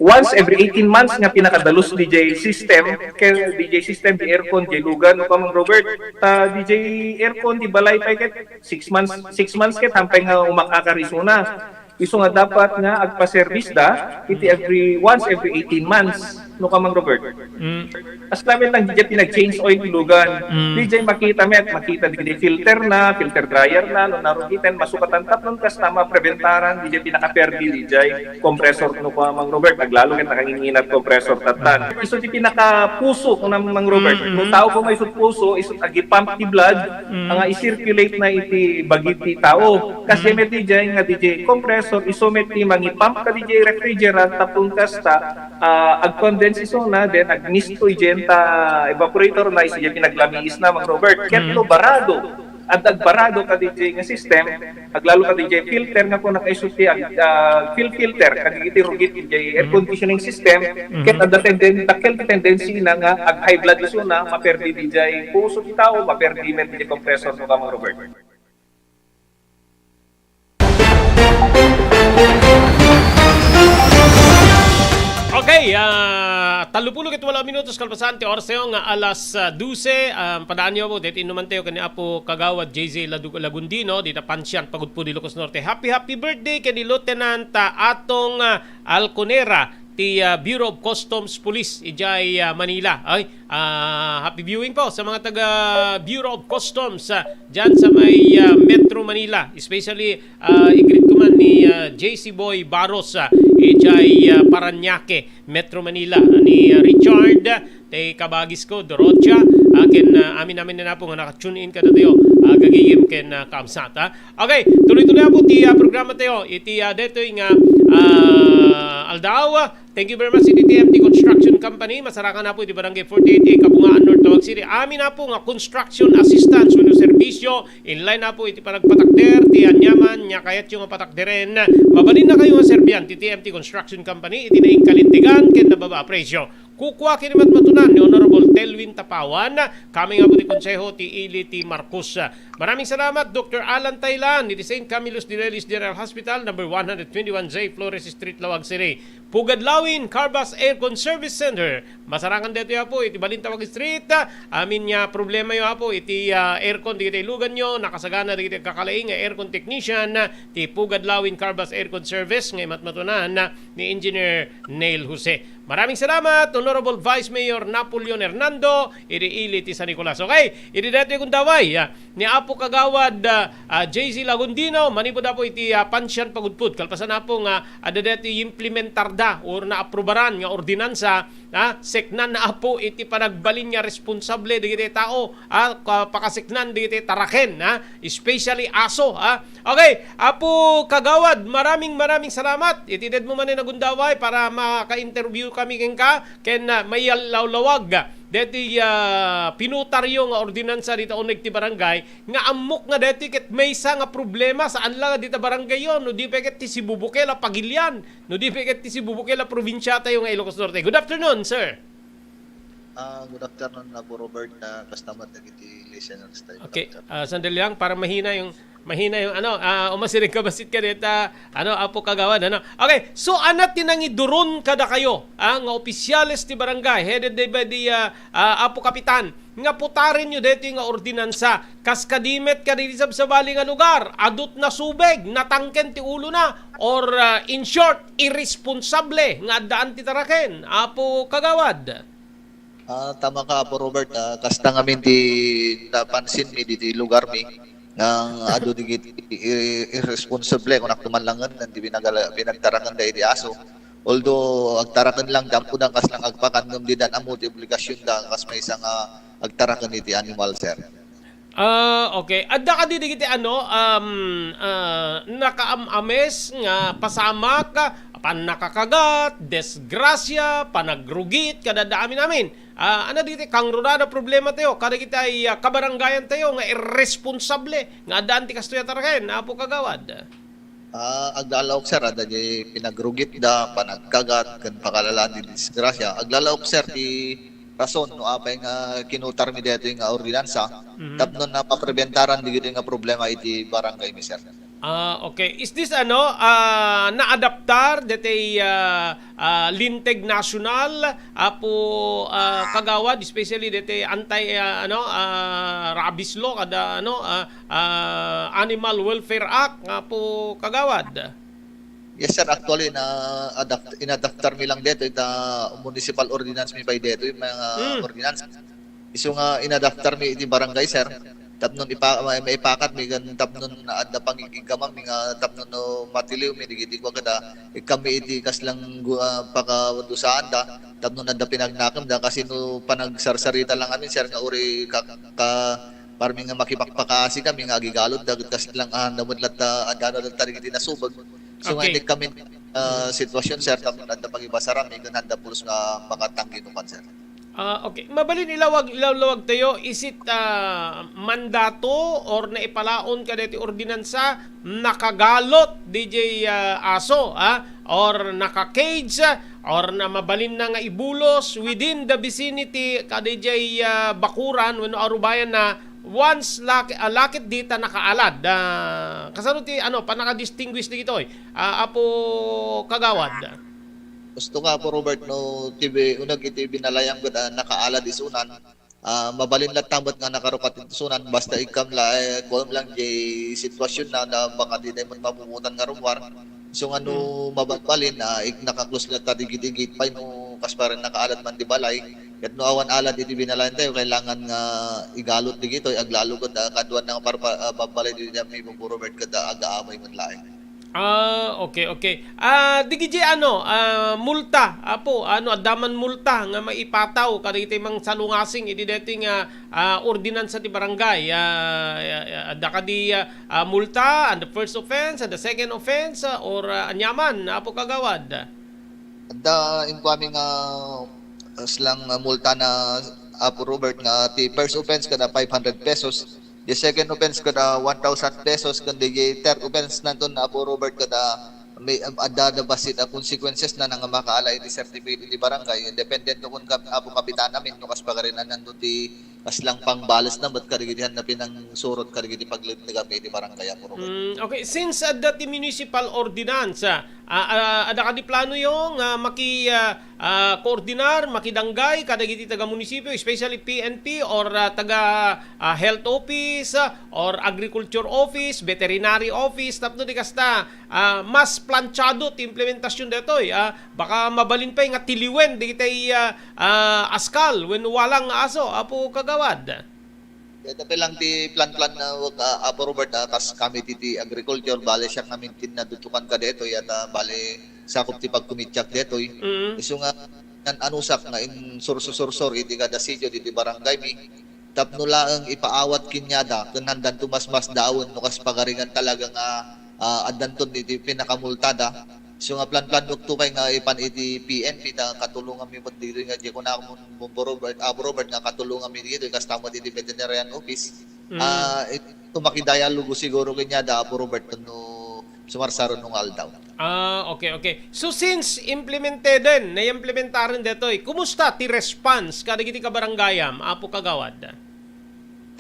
once every eighteen months nga pinakadalus D J system, kay D J system di aircon di lugan, no, Pamang Robert, ta D J aircon di balay pay ket six months, six months ket hampay nga umakakar isuna. Isu nga dapat nga agpa-service da iti every, once every eighteen months. no ka, Mang Robert. Mm. As namin lang, didiay pinag-change oil ti lugan. Mm. Didiay makita met, makita didiay filter na, filter dryer na, no narugiten, masukatan tapnon kasta, mapreventaran, didiay pinakaperdi, didiay compressor, no ka, Mang Robert, aglalo ket nakanginginat compressor tattan. Isu ti pinakapuso, no, Mang Robert. Mm, mm. No tao ko nga isut puso, isut agi-pump ti blood, mm, nga i-circulate na iti bagi ti tao. Kasi mm, met didiay nga didiay compressor, isu met ti mangi-pump ka didiay refrigerant, tapon kasta, ah, ag-condense isuna, then agmisto idiay ta evaporator na, isu diay pinaglamiis na, Mang Robert. Ket mm, no barado, at agbarado ka didiay nga system, aglalo ka didiay filter nga kuna kaisu ti ag-, ah, fuel filter, kadagiti rugit didiay air mm, conditioning system, mm, ket adda tenden-, dakkel ti tendency na nga ag-high blood isuna, maperdi didiay puso ti tao, maperdi met didiay compressor, no ka, Mang Robert. Okay, ah, tallopulo ket walo minutos kalpasan ti oras tayo nga alas, ah, dose. Ah, padaan yo po, deti inuman tayo kani Apo Kagawad J Z Ladu-, Lagundino, dita Pansian, Pagudpud, Ilocos Norte. Happy, happy birthday kani Lieutenant, ah, Atong, ah, Alconera, ti, ah, Bureau of Customs Police, ijay, ah, Manila. Ay, ah, happy viewing po sa mga taga Bureau of Customs, ah, dyan sa may, ah, Metro Manila, especially ah, i-greet ko man ni, ah, J C Boy Baros, ah, ijay, ah, Parañaque, Metro Manila, ni, ah, Richard, ti kabagis ko, Dorothea, ah, ken, ah, amin-amin na po nga naka-tune in kadatayo, ah, gagayem ken, ah, kaabsat, ah. Okay, tuloy-tuloy po ti, ah, programa tayo. Iti, ah, detoy nga, ah, aldaw, thank you very much iti T M T Construction Company. Masarakan na po iti Barangay forty-eight A, Kabungaan North, Laoag City. Amin na po nga construction assistance wenno serbisyo, inline na po iti panagpatakder ti aniaman nga kayatyo nga patakderen. Mabalin na kayo nga serbian ti T M T Construction Company iti naing kalintegan ken nababa a presyo. Kukua ken ni matmatunan ni Honorable Telwin Tapawan, kami nga po ti konseho ti ili ti Marcos. Maraming salamat, Doctor Alan Taylan, iti Saint Camillus de Lelis General Hospital, number one hundred twenty-one J Flores Street, Laoag City. Pugad Lawin Carbas Aircon Service Center. Masarangan daytoy, Apo, iti Balintawak Street. Amin nga problema yo, Apo, iti, ah, aircon dagiti lugan yo, nakasagana dagiti kakalaing nga aircon technician ti Pugad Lawin Carbas Aircon Service nga imatmatunan ni Engineer Neil Jose. Maraming salamat, Honorable Vice Mayor Napoleon Hernando, iti ili ti San Nicolas. Okay, iti daytoy gundaway, ah, ni Apo Kagawad, ah, ah, J C Lagundino, manipud, Apo, iti, ah, Pansian Pagudpud. Kalpasan, Apo, nga adda daytoy implementarda or naaprubaran nga ordinansa, ah, seknan na, Apo, iti panagbalin nga responsable dagiti tao, ah, ka-, pakaseknan dagiti taraken, ah, especially aso, ah. Okay, Apo Kagawad, maraming, maraming salamat. Itedmo manen a gundaway para maka-interview kami kenka, ken, ah, mailawlawag deti, ah, pinutaryo nga ordinansa dita uneg ti barangay, nga ammok nga deti ket maysa nga problema, saan la dita barangay yo, no di pay ket ti sibubukel a pagilian, no di pay ket ti sibubukel a probinsia tayo nga Ilocos Norte. Good afternoon, sir. Ah, good afternoon, Apo Robert, ah, kasta met dagiti listeners tayo. Okay, ah, sandali lang para mahina yung, mahina yung ano, ah, umasireng kabasit ka dita, ano, Apo Kagawad, ano. Okay, so, anat ti nangiduron kadakayo, ah, nga opisyales ti barangay, headed by the, ah, ah, Apo Kapitan, nga putaren yo deti nga ordinansa, kas kadi met kadagiti sabsabali nga lugar, adut nasubeg, natangken ti ulona, or, ah, in short, irresponsable nga addaan ti taraken, Apo Kagawad. Ah, tama ka, Apo Robert. Ah, kasta ngamin ti napansin mi diti lugar mi, nga adu dagiti i-, irresponsable, kunak man langen, nga di pinagala-, pinagtaraken da iti aso. Although agtaraken lang, di ampo da kasla nga agpakan, ngem didan ammo ti obligasion da, kas maysa nga agtaraken iti animal, sir. Ah, okay. Adda kadi dagiti ano, um, ah, nakaam-ames nga pasamak, pannakakagat, disgrasya, panagrugit, kadada amin-amin. Ah, ano dagiti kangrunada problema tayo, kadagiti ay, ah, kabarangayan tayo nga irresponsable nga addaan ti kastoy a taraken, Apo Kagawad? Ah, aglalaok, sir, adda di pinagrugit da, panagkagat, ken pakalalaan di disgrasya. Aglalaok, sir, ti rason no apay nga kinutar mi daytoy nga ordinansa, mhm, tapno napapreventaran dagitoy nga problema iti barangay mi, sir. Ah, okay. Is this ano, ah, naadaptar daytoy, ah, ah, Linteg National, Apo, ah, Kagawad, especially daytoy anti, ah, ano, ah, rabies law, kada ano, ah, ah, Animal Welfare Act, Apo Kagawad? Yes, sir. Actually, na-adapt, inadaptar mi lang dito, ita municipal ordinance mi pay dito, yung mga Hmm. ordinance. Isu nga inadaptar mi iti barangay, sir. Tapno ipa-, ma-, maipakat mi, gan tapno adda pangigigkamam mi nga tapno no matiliw mi, digiti kua kada, ikkam mi iti kaslang gu-, ah, pakadusaanda, tapno adda pinagnakem da, kasi no panagsarsarita lang amin, sir, nga uri ka, ka, parmi nga makipakpakasi kami nga agigalod da, ket kaslang, ah, namet latta, adda na latta digiti nasubag. So, nga Okay. inik kami, ah, sitwasyon, sir, tapno adda pagibasarami, ken adda pulos nga makatanggi no kan, sir. Ah, okay. Mabalin ilawag, ilawlawag tayo, is it, ah, mandato or naipalaon kada iti ordinansa, nakagalot D J, ah, aso, ah, or naka-cage, ah, or na mabalin na nga ibulos within the vicinity ka D J, ah, bakuran wenno arubayan na once lak-, ah, lakit dita nakaalad. Ah, kasano ti, ano, panaka-distinguish dagitoy, ah, Apo Kagawad? Gusto nga, Apo Robert, no, ti bi-, uneg iti binalayam ket, ah, nakaalad isunan. Ah, mabalin latta met nga nakarukat isunan, basta ikkam la, eh, kuam lang di sitwasyon na, na baka di tayo met mapuputan nga rummuar. So, nga no Hmm. mabalbalin, ah, ik-, naka-close latta digit-igit pay no kas parang nakaalad man di balay. Ket no awan alad iti binalayam tayo, kailangan nga igalot digitoy, aglalo ket, ah, kaduan nga parpa-, ah, babbalay di, di, Apo Robert, ket, ah, agaabay met laeng. Ah, okay, okay. Ah, digiti ano, ah, multa, Apo, ano, adda man multa nga maipataw kadagiti mangsalungasing iti daytoy nga, ah, ordinansa ti barangay? Ah, ah, ah, adda kadi, ah, ah, multa on the first offense, on the second offense, ah, or, ah, aniaman, Apo Kagawad? Adda, inkuami nga, ah, slang, ah, multa na, Apo Robert, nga ti first offense kada five hundred pesos, di second offense kada one thousand pesos, ken di third offense nanton, Apo Robert, kada may, ah, adda da bassit a consequences na nga makaala iti certificate iti barangay, depende to kun kap-, Apo Kapitan amin, no, kas pagarinan nanto ti kaslang pangbales na met kadagiti han na pinangsurot kadagiti paglinteg iti barangay, Apo Robert. Mm, okay. Since adda ti municipal ordinance, ah, ah, ah, adda kadi planoyo nga maki, ah, ah, koordinar, makidanggay kadagiti taga-munisipio, especially P N P or, ah, taga, ah, health office, ah, or agriculture office, veterinary office, tapno di kasta, ah, mas planchado ti implementasyon daytoy, ah, baka mabalin pay nga tiliwen dagiti, ah, ah, askal wenno walang nga aso, Apo Kagawad. Ket apay lang ti plan-plan na wag, ah, Apo Robert, ah, kas kami ti, ti agriculture, bale siak ngamin ti nadutukan ka detoy, at, ah, bale sakop ti pagkumitiak detoy. Mm. Isu nga, nan-anusak nga insursusursor iti kada sitio diti barangay mi. Tapno laeng ipaawat kaniada, ken handanto masmasdawen no kas pagarigan talaga nga, ah, addanton iti pinakamultada. So nga plan-plan no to pay nga ipan iti P N P ta katulongan mi met diri nga di ko na Apo Robert, Apo Robert, nga katulongan mi dito, kasta met iti veterinarian office. Mm. Ah, it-, to makidayalogo siguro kaniada, Apo Robert, no sumarsaro no nga aldaw. Ah, okay, okay. So since implemented den, naimplementaren detoy, kumusta ti response kadagiti kabarangayam, Apo Kagawad?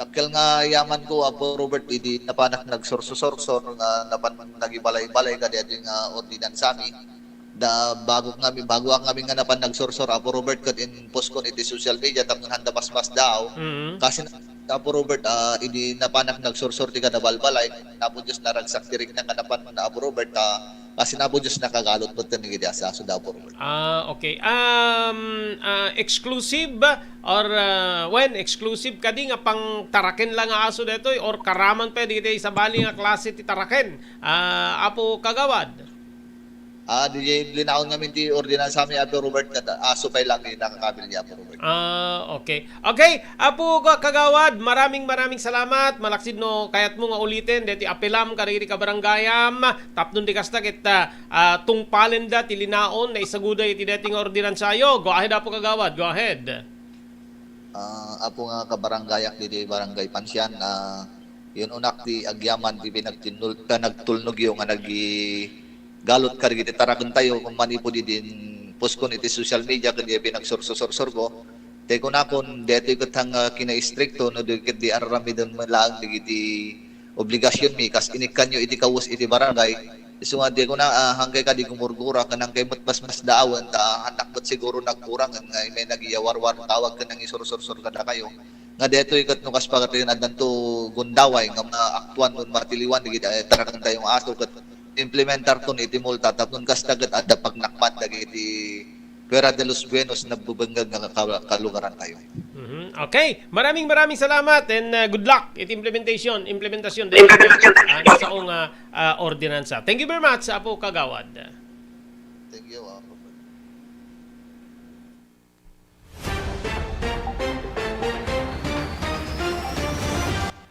Dakkel nga yaman ko, Apo Robert, idi napanak nagsursusursor nga napan nagibalay-balay kadaytoy nga ordinansami. Da, bago kami, bago kami nga napan nagsursor, Apo Robert, ket inposkon iti social media tapno handa paspas daaw. Mm. Kasi na, Apo Robert, ah, idi napanak nagsursor ti kada balbalay, Apo Dios naragsak ti rikna nga napan, Apo Robert, ah, kasi Apo Dios nakagalot met ken iti asaso da, Apo Robert. Ah, okay. Um, ah, exclusive or, ah, when exclusive kadi nga pangtaraken lang nga aso detoy or karaman pay dagiti sabali nga klase ti taraken, ah, Apo Kagawad? Ah, di linaon ngamin ti ordinansami, Apo Robert, ket aso pay lang ti nakakabil ni Apo Robert. Ah, okay. Okay, Apo Ka-, Kagawad, maraming, maraming salamat. Malaksid no kayatmo nga uliten deti apelam kadagiti kabarangayam, tapno di kasta ket, ah, ah, tungpalenda ti linaon nga isaguda iti deti nga ordinansayo. Go ahead, Apo Kagawad. Go ahead. Ah, Apo nga kabarangayak diti Barangay Pansian, ah, yun unak ti agyaman ti pinagtinnul-, panagtulnogyo nga nagigalot kadagiti tarakentayo, kun manipud idin poskon iti social media ken di pinagsursusursurgo. Te kunakon, detoy ket hang, ah, kinaistrikto no di ket di ar-aramiden met laeng dagiti obligasionmi kas inikkanyo iti kawes iti barangay. Isu nga di kuna, ah, hangkay kadi gumurgura ken hangkay met masmasdaawen ta hannak met siguro nagkurangen nga imay nagiyawarwar tawag ken nangisursursor kadakayo. Nga detoy ket no kas pagarigan addanto gundaway nga maaktuan ken matiliwan dagiti, eh, tarakentayo nga aso ket implementarton iti multa tapno kasta ket adda pagnakman dagiti Fuera de los Buenos nagbubengngeg nga ka-, kalugarantayo. Mhm. Okay. Maraming, maraming salamat and, uh, good luck iti implementation, implementasyon daytoy, ah, nga sao nga, ah, ordinansa. Thank you very much, Apo Kagawad. Thank you, Apo.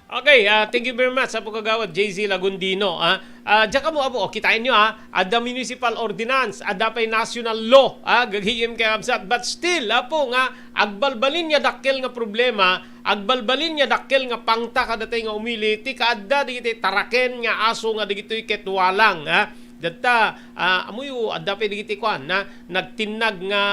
Okay, ah, thank you very much, Apo Kagawad J C Lagundino, ah. Ah, diak ammo, Apo, o, kitaenyo, ah, adda municipal ordinance, adda pay national law, ah, gagayem ken kakabsat, but still, Apo, nga agbalbalin nga dakkel nga problema, agbalbalin nga dakkel nga pangta kadatayo nga umili, ti kaadda dagiti taraken nga aso nga dagitoy ket walang, ah. Datta, ah, ammoyo, adda pay dagiti kuan, na nagtinnag nga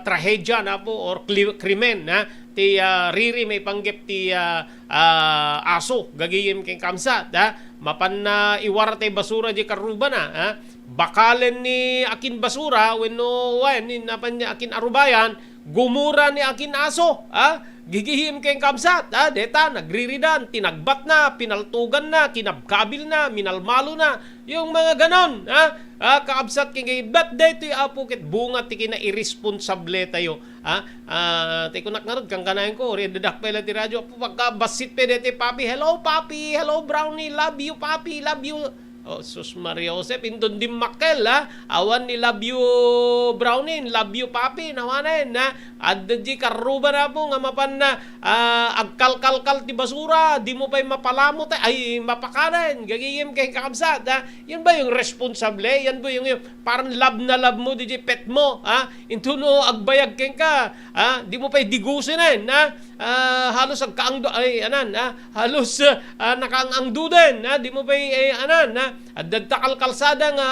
trahedia na, Apo, or kli-, krimen, na ti, ah, riri maipanggep ti, ah, ah, aso, gagayem ken kakabsat, ah. Mapanna iwar ti basura di karrubana, ah. Bakalen ni akin basura, wenno wen, ni napan ni akin arubayan, gumura ni akin aso, ah. Gagayem ken kakabsat, ah, deta, nagriridan, tinagbatna, pinaltuganna, kinabkabilna, minalmalona, yung mga ganon, ah, ah, kakabsat ken kakabsat, daytoy, Apo, ket bunga ti kinairresponsabletayo, ah, ah, ti kunak ngarud, kankanayon ko, uri, dadak pay la ti radyo, Apo, pagka bassit pay daytoy, Papi, "Hello, Papi, hello, Brownie, love you, Papi, love you." Oh, sus Maria Josep, inton dimmakkel, ah, awan ni love you, Brownie, love you, Papi, nawanen, ah, adda di karrubana, Apo, nga mapanna, ah, agkalkalkal ti basura, di mo pay mapalamut, ay, mapakanen, gagayem ken kakabsat, ah. Yan ba yung responsable? Yan ba yung, yung parang love na love mo, di di pet mo, ah? Inton no agbayag kenka, ah, di mo pay digusinen, ah? Ah, halos agkaangdo, ay, anan, ah? Halos, ah, nakaang-angdo din, ah? Di mo pay, eh, anan, ah? Adda ta kalkalsada nga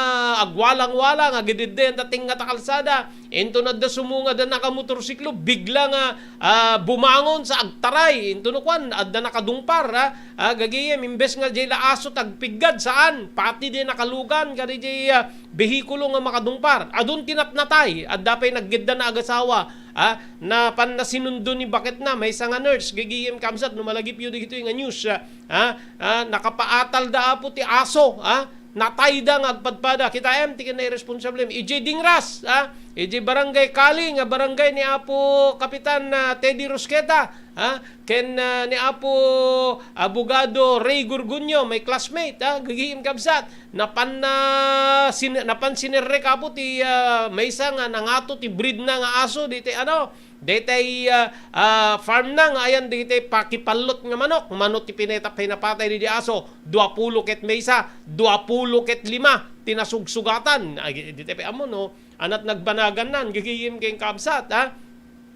agwalang-walang, agididdian ta tinga ta kalsada. Inton adda sumungad a nakamotorsiklo, bigla nga, ah, bumangon sa agtaray. Inton no kuan, adda nakadungpar, ah. Ah, gagayem, imbes nga jay la aso ti agpiggad, saan. Pati di nakalugan, kadi jay, ah, behikulo nga makadungpar. Adun ti natnatay, adda pay naggedda na agasawa, ah, napan nasinundo ni baketna, maysa nga nurse, gagayem kakabsat, no malagipyo dagitoy nga news, ah, ah, ah, nakapaatalda, Apo, ti aso, ah, natayda nga agpadpada. Kitaem ti kinairresponsablem. Ijay dingras, ah, ijay barangay Kali nga barangay ni Apo Kapitan, ah, Teddy Rusqueta, ah, ken, ah, ni Apo Abogado Ray Gurgunyo, may classmate, ah, gagayem kakabsat. Napan na sin-, napan sinerrek, Apo, ti, ah, maysa nga nangato ti breed na nga aso, diti, ano, daytay, ah, ah, farm na nga ayan dagiti pakipallot nga manok. Mano ti pineta-, pinapatay didi aso? Duapulo ket maysa, duapulo ket lima ti nasugsugatan. Ay, di tayo ammo, no? Anat nagbanagan nan, gagayem ken kabsat, ha?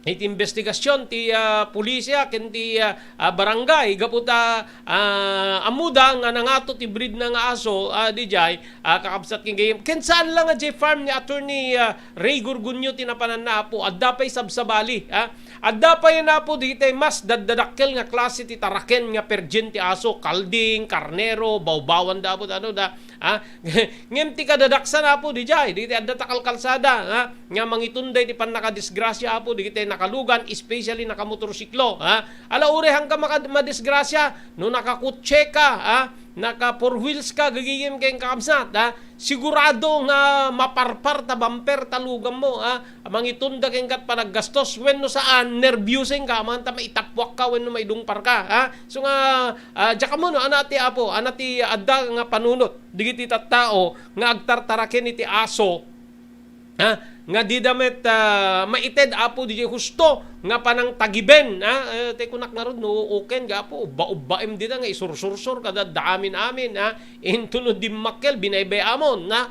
Iti investigasyon ti, ah, pulisia ken ti, ah, ah, barangay, gapu ta, ah, ammoda nga nangato ti breed na nga aso, ah, dijay, ah, kakabsat ken gayem. Ken saan lang nga jay farm ni Attorney, ah, Ray Gurgunyo ti napananna, Apo. Adda pay sabsabali, ha? Adda pay, Apo, dagiti mas daddadakkel nga klase ti taraken nga perjen ti aso, kalding, karnero, bawbawan da, Apo, ano da, ha? Ngem ti kadadaksan, Apo, dijay, dagiti adda ta kalkalsada, ha? Nga mangitunda iti pannakadisgrasia, Apo, dagiti nakalugan, especially nakamotorsiklo, ha? Ala, uray haanka makad-, madisgrasia, no nakakutse ka, ha? Naka four wheels ka, gagayem ken kakabsat, ha? Sigurado nga maparpar ta bumper ta luganmo, ha? Mangitunda kenka ti panaggastos, wenno saan, nerbiusen ka, amangan ta maitappuak ka wenno maidungpar ka, ha? So nga, ah, diak ammo no, ana ti Apo, ana ti adda nga panunot dagiti tattao nga agtartaraken iti aso, ha? Nga dida met, ah, maited, Apo, diay husto nga panangtagiben, ha? Eh, ti kunak ngarud, no, uken, gapu, ubba-ubbaem dida nga isursursor kada amin-amin, ha? Into no dimmakkel, binaybay-amon, ha?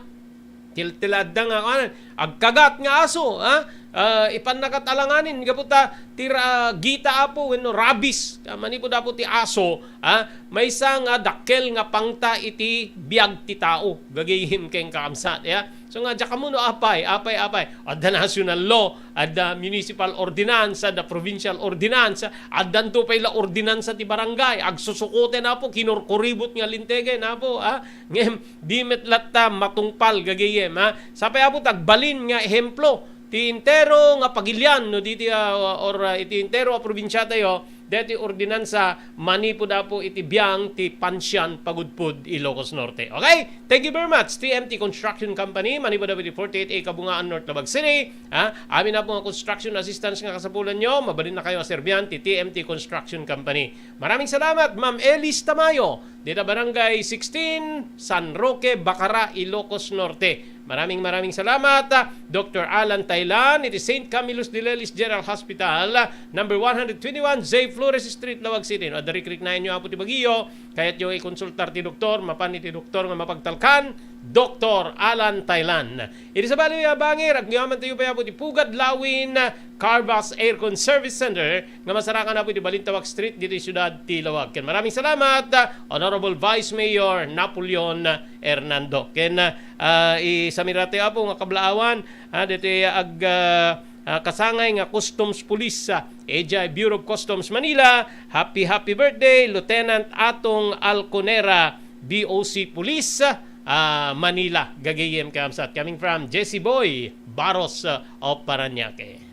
Tiltiladda nga, kuan, agkagat nga aso, ha? Ah, ipannakat alanganin, gapu ta, ti ra-, gita, Apo, wenno rabies, ta manipud, Apo, ti aso, ha? Maysa nga dakkel nga pangta iti biag ti tao, gagayem ken kakabsat, ya. So nga, diak ammo no apay, apay, apay. Adda national law, adda municipal ordinance, adda provincial ordinance, addanto pay la ordinansa ti barangay. Agsusukoten, Apo, kinurkuribot nga lintegen, Apo, ha? Ngem, di met latta matungpal, gagayem, ha? Sapay, Apo, ta agbalin nga ehemplo, ti entero nga pagilian, no, diti, ah, or, ah, iti entero a probinsiatayo, daytoy ordinansa manipud, Apo, iti biang ti Pansian Pagudpud, Ilocos Norte. Okay? Thank you very much, T M T Construction Company, manipud, Apo, iti forty-eight A Kabungaan, North Laoag City. Ha? Amin, Apo, nga construction assistance nga kasapulanyo, mabalinna kayo a serbian ti T M T Construction Company. Maraming salamat, Ma'am Elis Tamayo, dita Barangay sixteen, San Roque, Bacara, Ilocos Norte. Maraming, maraming salamat, ah, Doktor Alan Tailan, iti Saint Camillus de Lelis General Hospital, ah, number one hundred twenty-one, J Flores Street, Laoag City. No, adda rikriknaenyo, Apo, ti bagiyo, kayatyo ikonsultar ti doktor, mapan iti doktor nga mapagtalkan, Doktor Alan Tailan. Iti sabali a bangir, agyamantayo pay, Apo, ti Pugad Lawin, ah, Carvas Aircon Service Center, nga masarakan, Apo, iti Balintawak Street, ditoy siudad ti Laoag. Ken maraming salamat, ah, Honorable Vice Mayor Napoleon Hernando. Ken, ah, ah, isamira ti, Apo, nga kablaawan, ah, ditoy ag-, ah, ah, kasangay nga Customs Police, ah, idiay Bureau of Customs Manila. Happy, happy birthday, Lieutenant Atong Alconera, B O C Police, ah, Manila. Gagayem, kakabsat. Coming from Jesse Boy Baros, ah, of Parañaque.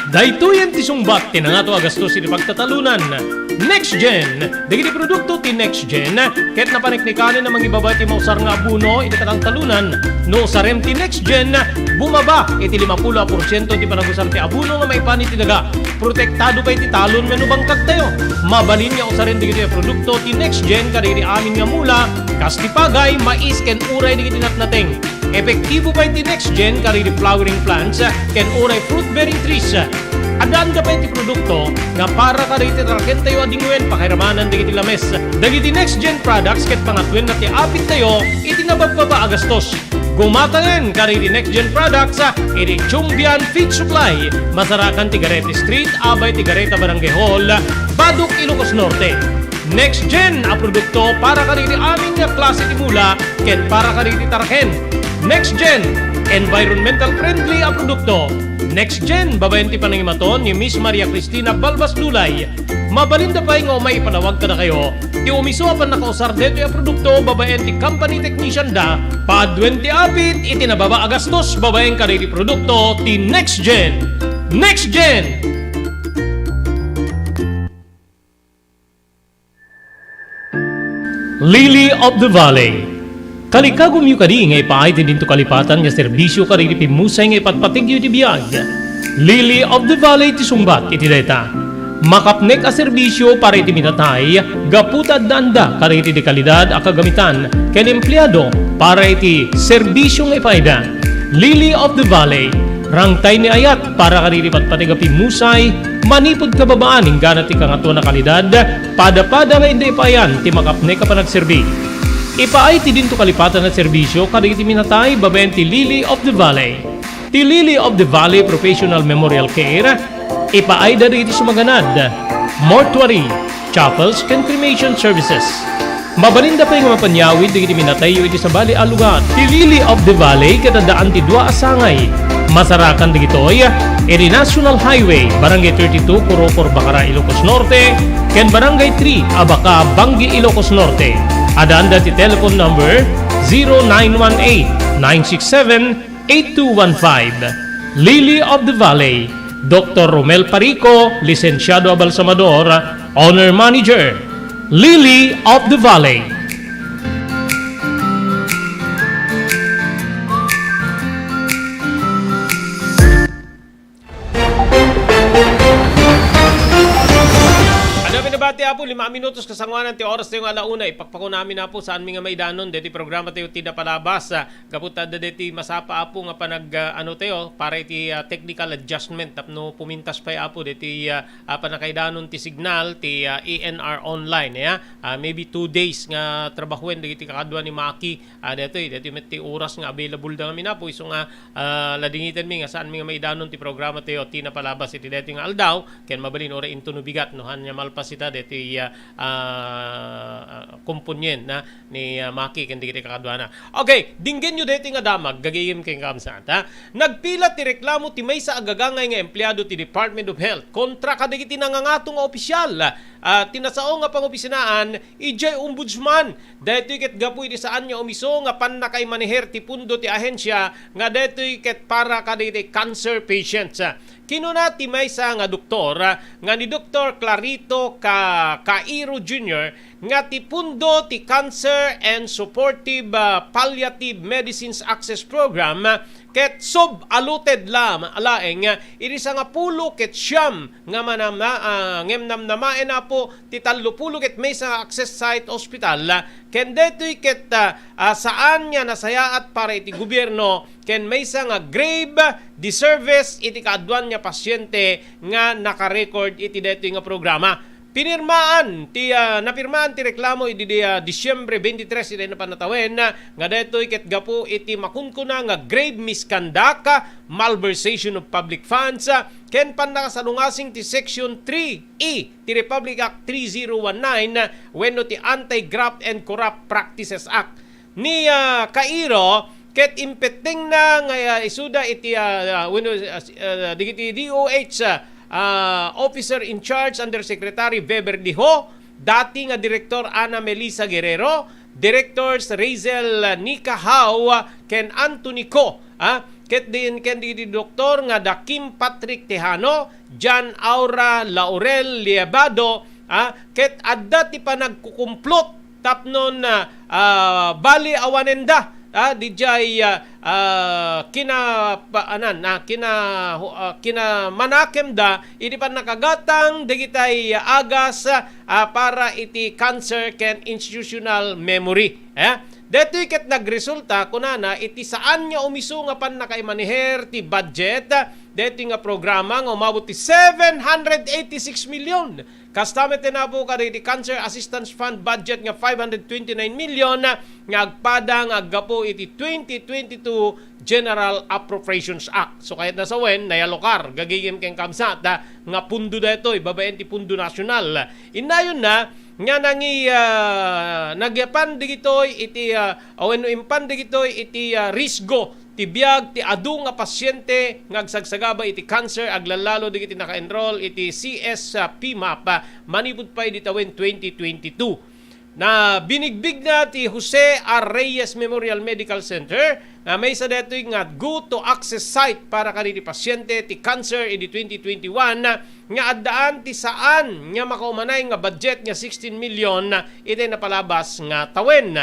Daytoyen ti sungbat ti nangato a gastos iti pagtatalunan. Next Gen. Dagiti produkto ti Next Gen ket napaneknekanen a mangibaba ti mausar nga abono iti katangtalunan. No usarem ti Next Gen, bumaba iti limapulo a porsiento ti panagusar ti abono nga maipan iti daga. Protektado pay ti talon wenno bangkagtayo. Mabalin nga usaren dagitoy a produkto ti Next Gen kadagiti amin nga mula, kas ti pagay, mais, ken uray dagiti natnateng. Epektibo pay ti Next Gen kadagiti flowering plants ken uray fruit-bearing trees. Addaanda pay ti produkto nga para kadagiti tarakentayo a dingwen pakairamanan dagiti lames. Dagiti Next Gen products ket pangatwenna ti apittayo iti nababbaba a gastos. Gumatangen kadagiti Next Gen products iti Chumbian Feed Supply, masarakan ti Garete Street, abay ti Gareta Barangay Hall, Badoc, Ilocos Norte. Next Gen a produkto para kadagiti amin nga klase ti mula ken para kadagiti taraken. Next Gen, environmental friendly a produkto. Next Gen, babaen ti panangimaton ni Miss Maria Cristina Balbas Dulay. Mabalinda pay nga umay ipanawag kadakayo ti umiso a pannakausar daytoy a produkto babaen ti company technician da, paduen ti apit iti nababa a gastos babaen kadagiti produkto ti Next Gen. Next Gen! Lily of the Valley. Kalikagumyo kadi nga ipaay ti dinto kalipatan nga serbisio kadagiti pimmusay nga ipatpategyo iti biag? Lily of the Valley ti sungbat iti dayta. Makapnek a serbisio para iti minatay gapu ta addaanda kadagiti de kalidad a kagamitan ken empleado para iti serbisio nga ipaayda. Lily of the Valley, rangtay ni ayat para kadagiti patpateg a pimmusay, manipud kababaan inggana ti Kangatoan a Kalidad, pada-pada nga inda ipaayan ti makapnek a panagserbi. Ipaay ti dinto kalipatan a serbisio kadagiti minatay babaen ti Lily of the Valley. Ti Lily of the Valley Professional Memorial Care, ipaayda dagiti sumaganad, mortuary, chapels, ken cremation services. Mabalinda pay nga mapanyawid dagiti minatayyo iti sabali a lugar. Ti Lily of the Valley ket addaan ti dua a sangay. Masarakan dagitoy iti National Highway, Barangay thirty-two, Corocor, Bacara, Ilocos Norte, ken Barangay three, Abaca, Bangui, Ilocos Norte. Addaanda ti telephone number zero nine one eight, nine six seven, eight two one five. Lily of the Valley, Doktor Romel Parico, lisensiado a balsamador, owner manager. Lily of the Valley. Adda pinabati, Apo, lima minutos kasangoanan ti oras tayo nga ala una. Ipakpakuna amin, Apo, saanmi nga maidanon deti programa tayo ti napalabas. Ah, gapu ta adda deti masapa, Apo, nga panag, ah, ano tayo, para iti, ah, technical adjustment tapno pumintas pay, Apo, deti, ah, ah, panakaidanon ti signal ti, ah, A N R online, ya. Ah, maybe two days nga trabahuen dagiti kakadua ni Maki. Ah, detoy, detoy met ti oras nga available da ngamin, Apo, isu nga, ah, ladingiten mi nga saanmi nga maidanon ti programa tayo ti napalabas iti detoy nga aldaw, ken mabalin uray intono bigat no haan nga malpas ita detoy, ah, ah, komponien na ni, ah, Maki ken dagiti kakaduana. Okay, dinggenyo detoy nga damag, gagayem ken kaamsat, ha? Nagpila ti reklamo ti maysa a gagangay nga empleado ti Department of Health kontra kadagiti nangangato nga opisyal. Ah, ti nasao nga pangopisinaan, idiay ombudsman. Daytoy ket gapu iti saan nga umiso nga pannakaimaneher ti pundo ti ahensia nga daytoy ket para kadagiti cancer patients. Kinuna ti maysa nga doktor, ah, nga ni Doktor Clarito Ca-, Cairo Junior nga ti pundo ti Cancer and Supportive, ah, Palliative Medicines Access Program, ah, ket sub-allotted la-, laeng, ah, iti sangapulo ket siam nga manamna-, ah, ngem namnamaen, Apo, ti tallopulo ket maysa nga access site hospital, ah, ken daytoy ket, ah, ah, saan nga nasayaat para iti gobierno ken maysa nga grave disservice iti kaaduan nga pasyente nga nakarecord iti daytoy nga programa. Pinirmaan ti, ah, napirmaan ti reklamo idi, ah, Disyembre twenty-three iti napan a tawen, ah, nga daytoy ket gapu iti makunkuna nga grave misconduct, ah, malversation of public funds, ah, ken pannakasalungasing ti Section three E ti Republic Act three zero one nine, ah, wenno ti Anti-Graft and Corrupt Practices Act. Ni, ah, Cairo, ket impettengna nga, ah, isuda iti, ah, ah, wenno, ah, ah, dagiti D O H, ah, ah, Officer in Charge Undersecretary Beverly Ho, dati nga Direktor Ana Melissa Guerrero, Directors Razel Nika Hau, ken Anthony Ko, ah, ket din ken di, di doktor nga da Kim Patrick Tejano, Jan Aura Laurel Liabado, ah, ket adda ti panagkukumplot tapnon, ah, ah, bali awanenda, ah, dijay, ah, ah, kina-, pa-, anan, ah, kina-, ah, kinamanakemda iti pannakagatang dagitay agas, ah, para iti cancer ken institutional memory. Eh, daytoy ket nagresulta, kunana, iti saan nga umiso nga pannakaimaneher ti budget, ah, daytoy nga programa nga umabot ti seven hundred eighty-six million. Kasta met ti napo kadagiti Cancer Assistance Fund budget nga five hundred twenty-nine million nga agpada nga aggapu iti twenty twenty-two General Appropriations Act. So, kayatna sawen, nayalokar, gagigim ken kabsat, ah, nga pundo daytoy, babaen ti pundo nasional. Innayonna nga nangi-, ah, nagyapan dagitoy iti, ah, wenno impan dagitoy iti, ah, risgo ti biag ti adu nga pasyente nga agsagsagaba iti cancer, aglalalo dagiti naka-enroll iti C S P map, ah, manipud pay idi tawen twenty twenty-two. Na binigbigna ti Jose R. Reyes Memorial Medical Center nga maysa daytoy nga go-to access site para kadagiti pasyente ti cancer idi twenty twenty-one nga addaan ti saan nga makaumanay nga budget nga sixteen million iti napalabas nga tawen.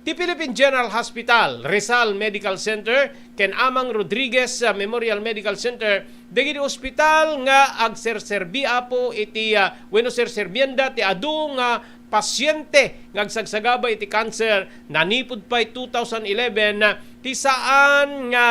Ti Philippine General Hospital, Rizal Medical Center, ken Amang Rodriguez, ah, Memorial Medical Center, dagiti ospital nga agserserbi, Apo, iti, ah, wenno serserbienda ti adu nga pasyente nga agsagsagaba iti kanser, nanipud pay two thousand eleven, ah, ti saan nga,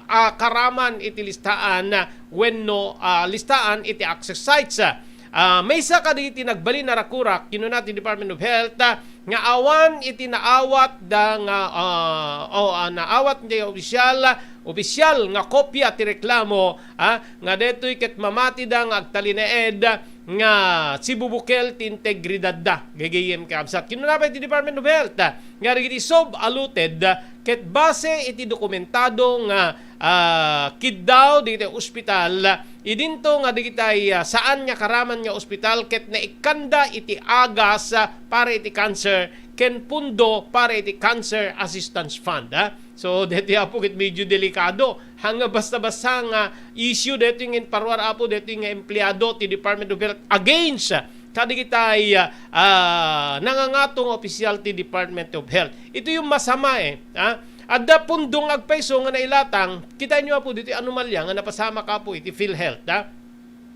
ah, karaman iti listaan, ah, wenno, ah, listaan iti access sites. Ah, maysa kadagiti nagbalin a rakurak, kinuna ti Department of Health, ah, nga awan iti naawat da nga, ah, o, ah, naawat nga opisyal, opisyal nga kopya ti reklamo, ah, nga daytoy ket mamatida nga agtalinaed nga sibubukel ti integridadda. Gagayem kakabsat. Kinuna pay ti Department of Health, ah, nga dagiti sub-allotted, ah, ket base iti dokumentado nga, ah, kiddaw dagiti ospital, idinto nga dagitay, ah, saan nga karaman nga ospital ket naikkanda iti agas, ah, para iti cancer ken pundo para iti Cancer Assistance Fund, ah. So, deti, Apo, ket medyo delikado. Hanga basta-basta nga issue deti nga inparuar, Apo, deti nga empleado ti Department of Health against kadagitay, ah, nangangato nga opisyal ti Department of Health. Ito yung masama, eh, ah. Adda pundo nga agpayso nga nailatang, kitaenyo, Apo, ditoy anomalya nga napasamak, Apo, iti PhilHealth, ah.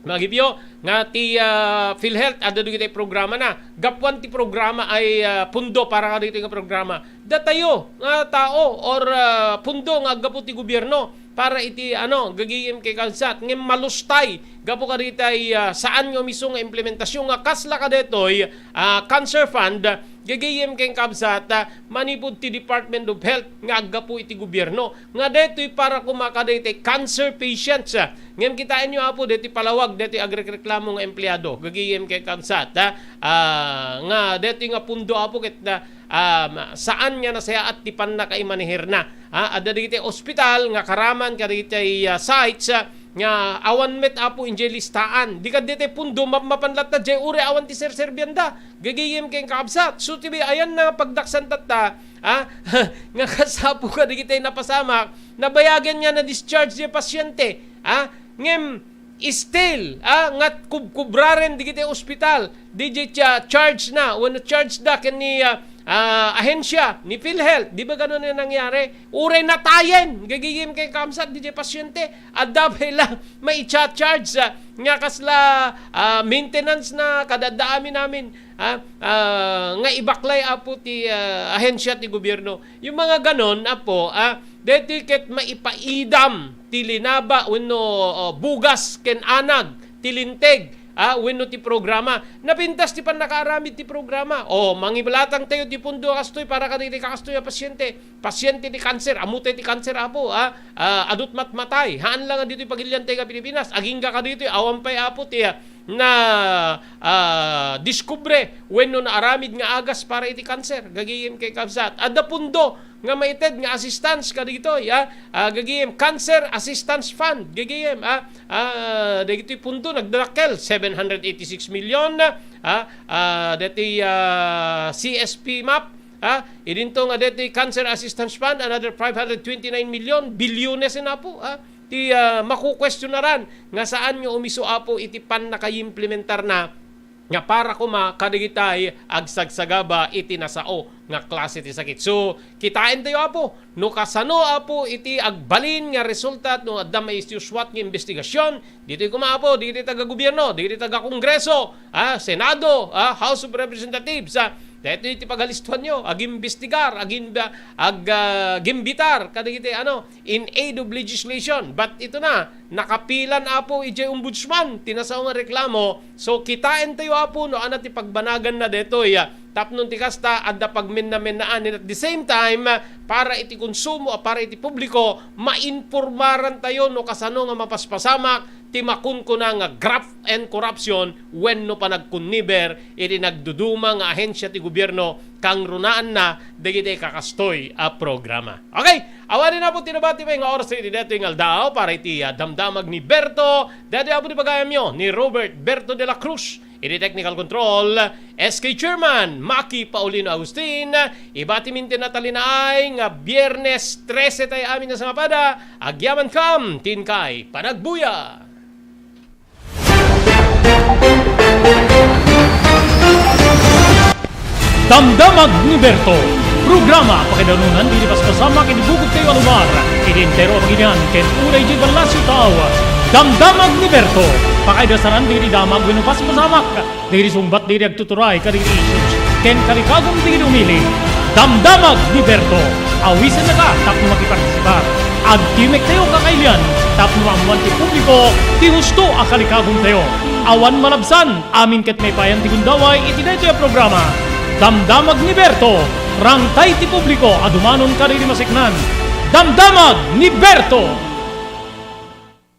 Magipyo nga ti, ah, PhilHealth, adda dagiti programa na. Gapuan ti programa ay, ah, pundo para kadagitoy nga programa. Datayo nga tao or, ah, pundo nga aggapu ti gobierno para iti, ano, gagayem kakabsat, ngem malustay gapu kadagitay, ah, saan nga umiso nga implementasyon nga kasla kadaytoy, ah, cancer fund, gagayem kakabsat, ah, manipud ti Department of Health nga aggapu iti gobierno. Nga daytoy para koma kadagitay cancer patients, ah. Ngem kitaenyo, Apo, daytoy palawag, daytoy agrekreklamo nga empleado. Gagayem kakabsat, ah, ah, nga daytoy nga pundo, Apo, ket na, ah, saan nga nasayaat ti pannakaimaneherna. Ah, adda dagiti ospital nga karaman kadagitay, ah, sites, ah, nga awan met, Apo, idiay listaan. Di kaddi ti pundo, mapmapan latta, diay uray awan ti serserbianda. Gagayem ken kakabsat. So, ti ayanna nga pagdaksan tatta, ah, nga kas Apo kadagiti napasamak, nabayagen nga na-discharge diay pasyente, ah, ngem still, ah, nga kubkubraren dagiti ospital, diay cha-, charge na, wenno charge da ken ni, ah, ah, ahensya, ni PhilHealth, di ba ganun yung nangyari? Uray natayen, gagayem ken kakabsat, diay pasyente, adda pay la maicha-charge, ah, nga kasla, ah, maintenance na kada adda amin-amin, ah, ah, nga ibaklay, Apo, ti, ah, ahensya ti gobierno. Yung mga ganon, Apo, ah, deti ket maipaidam ti linaba wenno, ah, bugas ken anag ti linteg, ah, wenno ti programa. Napintas ti pannakaaramid ti programa. O, mangibalatang tayo ti pundo a kastoy para kadagiti kakastoy a pasyente. Pasyente ti kanser, ammotay ti kanser, Apo, ah, ah, adut matmatay. Haan lang nga ditoy pagilian tayo nga Pilipinas. Agingga kaditoy, awan pay, Apo, ti, ah, na, ah, diskubre wenno naaramid nga agas para iti kanser. Gagayem ken kakabsat. Adda pundo nga maited nga assistance kadagitoy, ah, ah, gagayem, Cancer Assistance Fund, gagayem, ah, ah, dagitoy pundo nagdadakkel, seven hundred eighty-six million, ah, ah, deti, ah, C S P map, ah, idinto nga deti Cancer Assistance Fund, another five hundred twenty-nine million, bilyones na po, ah, ti, ah, makukwestiyonaran nga saan nga umisu, Apo, iti pannakaimplementar na nga para koma kadagitay agsagsagaba iti nasao nga klase ti sakit. So, kitaentayo, Apo, no kasano, Apo, iti agbalin nga resulta no adda maisusuat nga investigasyon, ditoy koma, Apo, ditoy taga-gobierno, ditoy taga-Kongreso, ah, Senado, ah, House of Representatives, ah, ditoy ti pagalistuanyo, agimbestigar, agin-, ag-, ah, gimbitar, kadagiti, ano, in aid of legislation. But ito na, nakapilan, Apo, ijay ombudsman, ti nasao nga reklamo. So, kitaentayo, Apo, no, ana ti pagbanagan na detoy, ah, tapno ti kasta, adda pagmenna-mennaan. And at the same time, ah, para iti konsumo, ah, para iti publiko, mainpormaran tayo no kasano nga mapaspasamak ti makunkuna nga graft and corruption wenno panagkunniber iti nagduduma nga ahensya ti gobierno kangrunaanna dagiti kakastoy a programa. Okay, awanen, Apo, ti nabati pay nga oras iti daytoy nga aldaw para iti, ah, damdamag ni Berto. Daytoy, Apo, ti pagayamyo ni Robert Berto de la Cruz. Iti technical control, S K Chairman Maki Paulino Agustin. Ibati min ti natalinaay nga Biyernes trese tayo amin a sangapada. Agyaman kam, ti inkay panagbuya. Damdamag ni Berto. Programa pakaidanunan iti paspasamak iti bukod tayo a lugar, iti entero a pagilian, ken unay iti ballasiw tao. Damdamag ni Berto. Pakaidasaran dagiti damag wenno paspasamak, dagiti sungbat dagiti agtuturay kadagiti issues, ken kalikagum dagiti umili. Damdamag ni Berto. Awisenna ka tapno makipartisipar. Agtimek tayo kakailian tapno maammoan ti publiko ti husto a kalikagum tayo. Awan malabsan, amin ket maipayan ti gundaway iti daytoy a programa. Damdamag ni Berto, rangtay ti publiko a dumanon kadagiti maseknan. Damdamag ni Berto!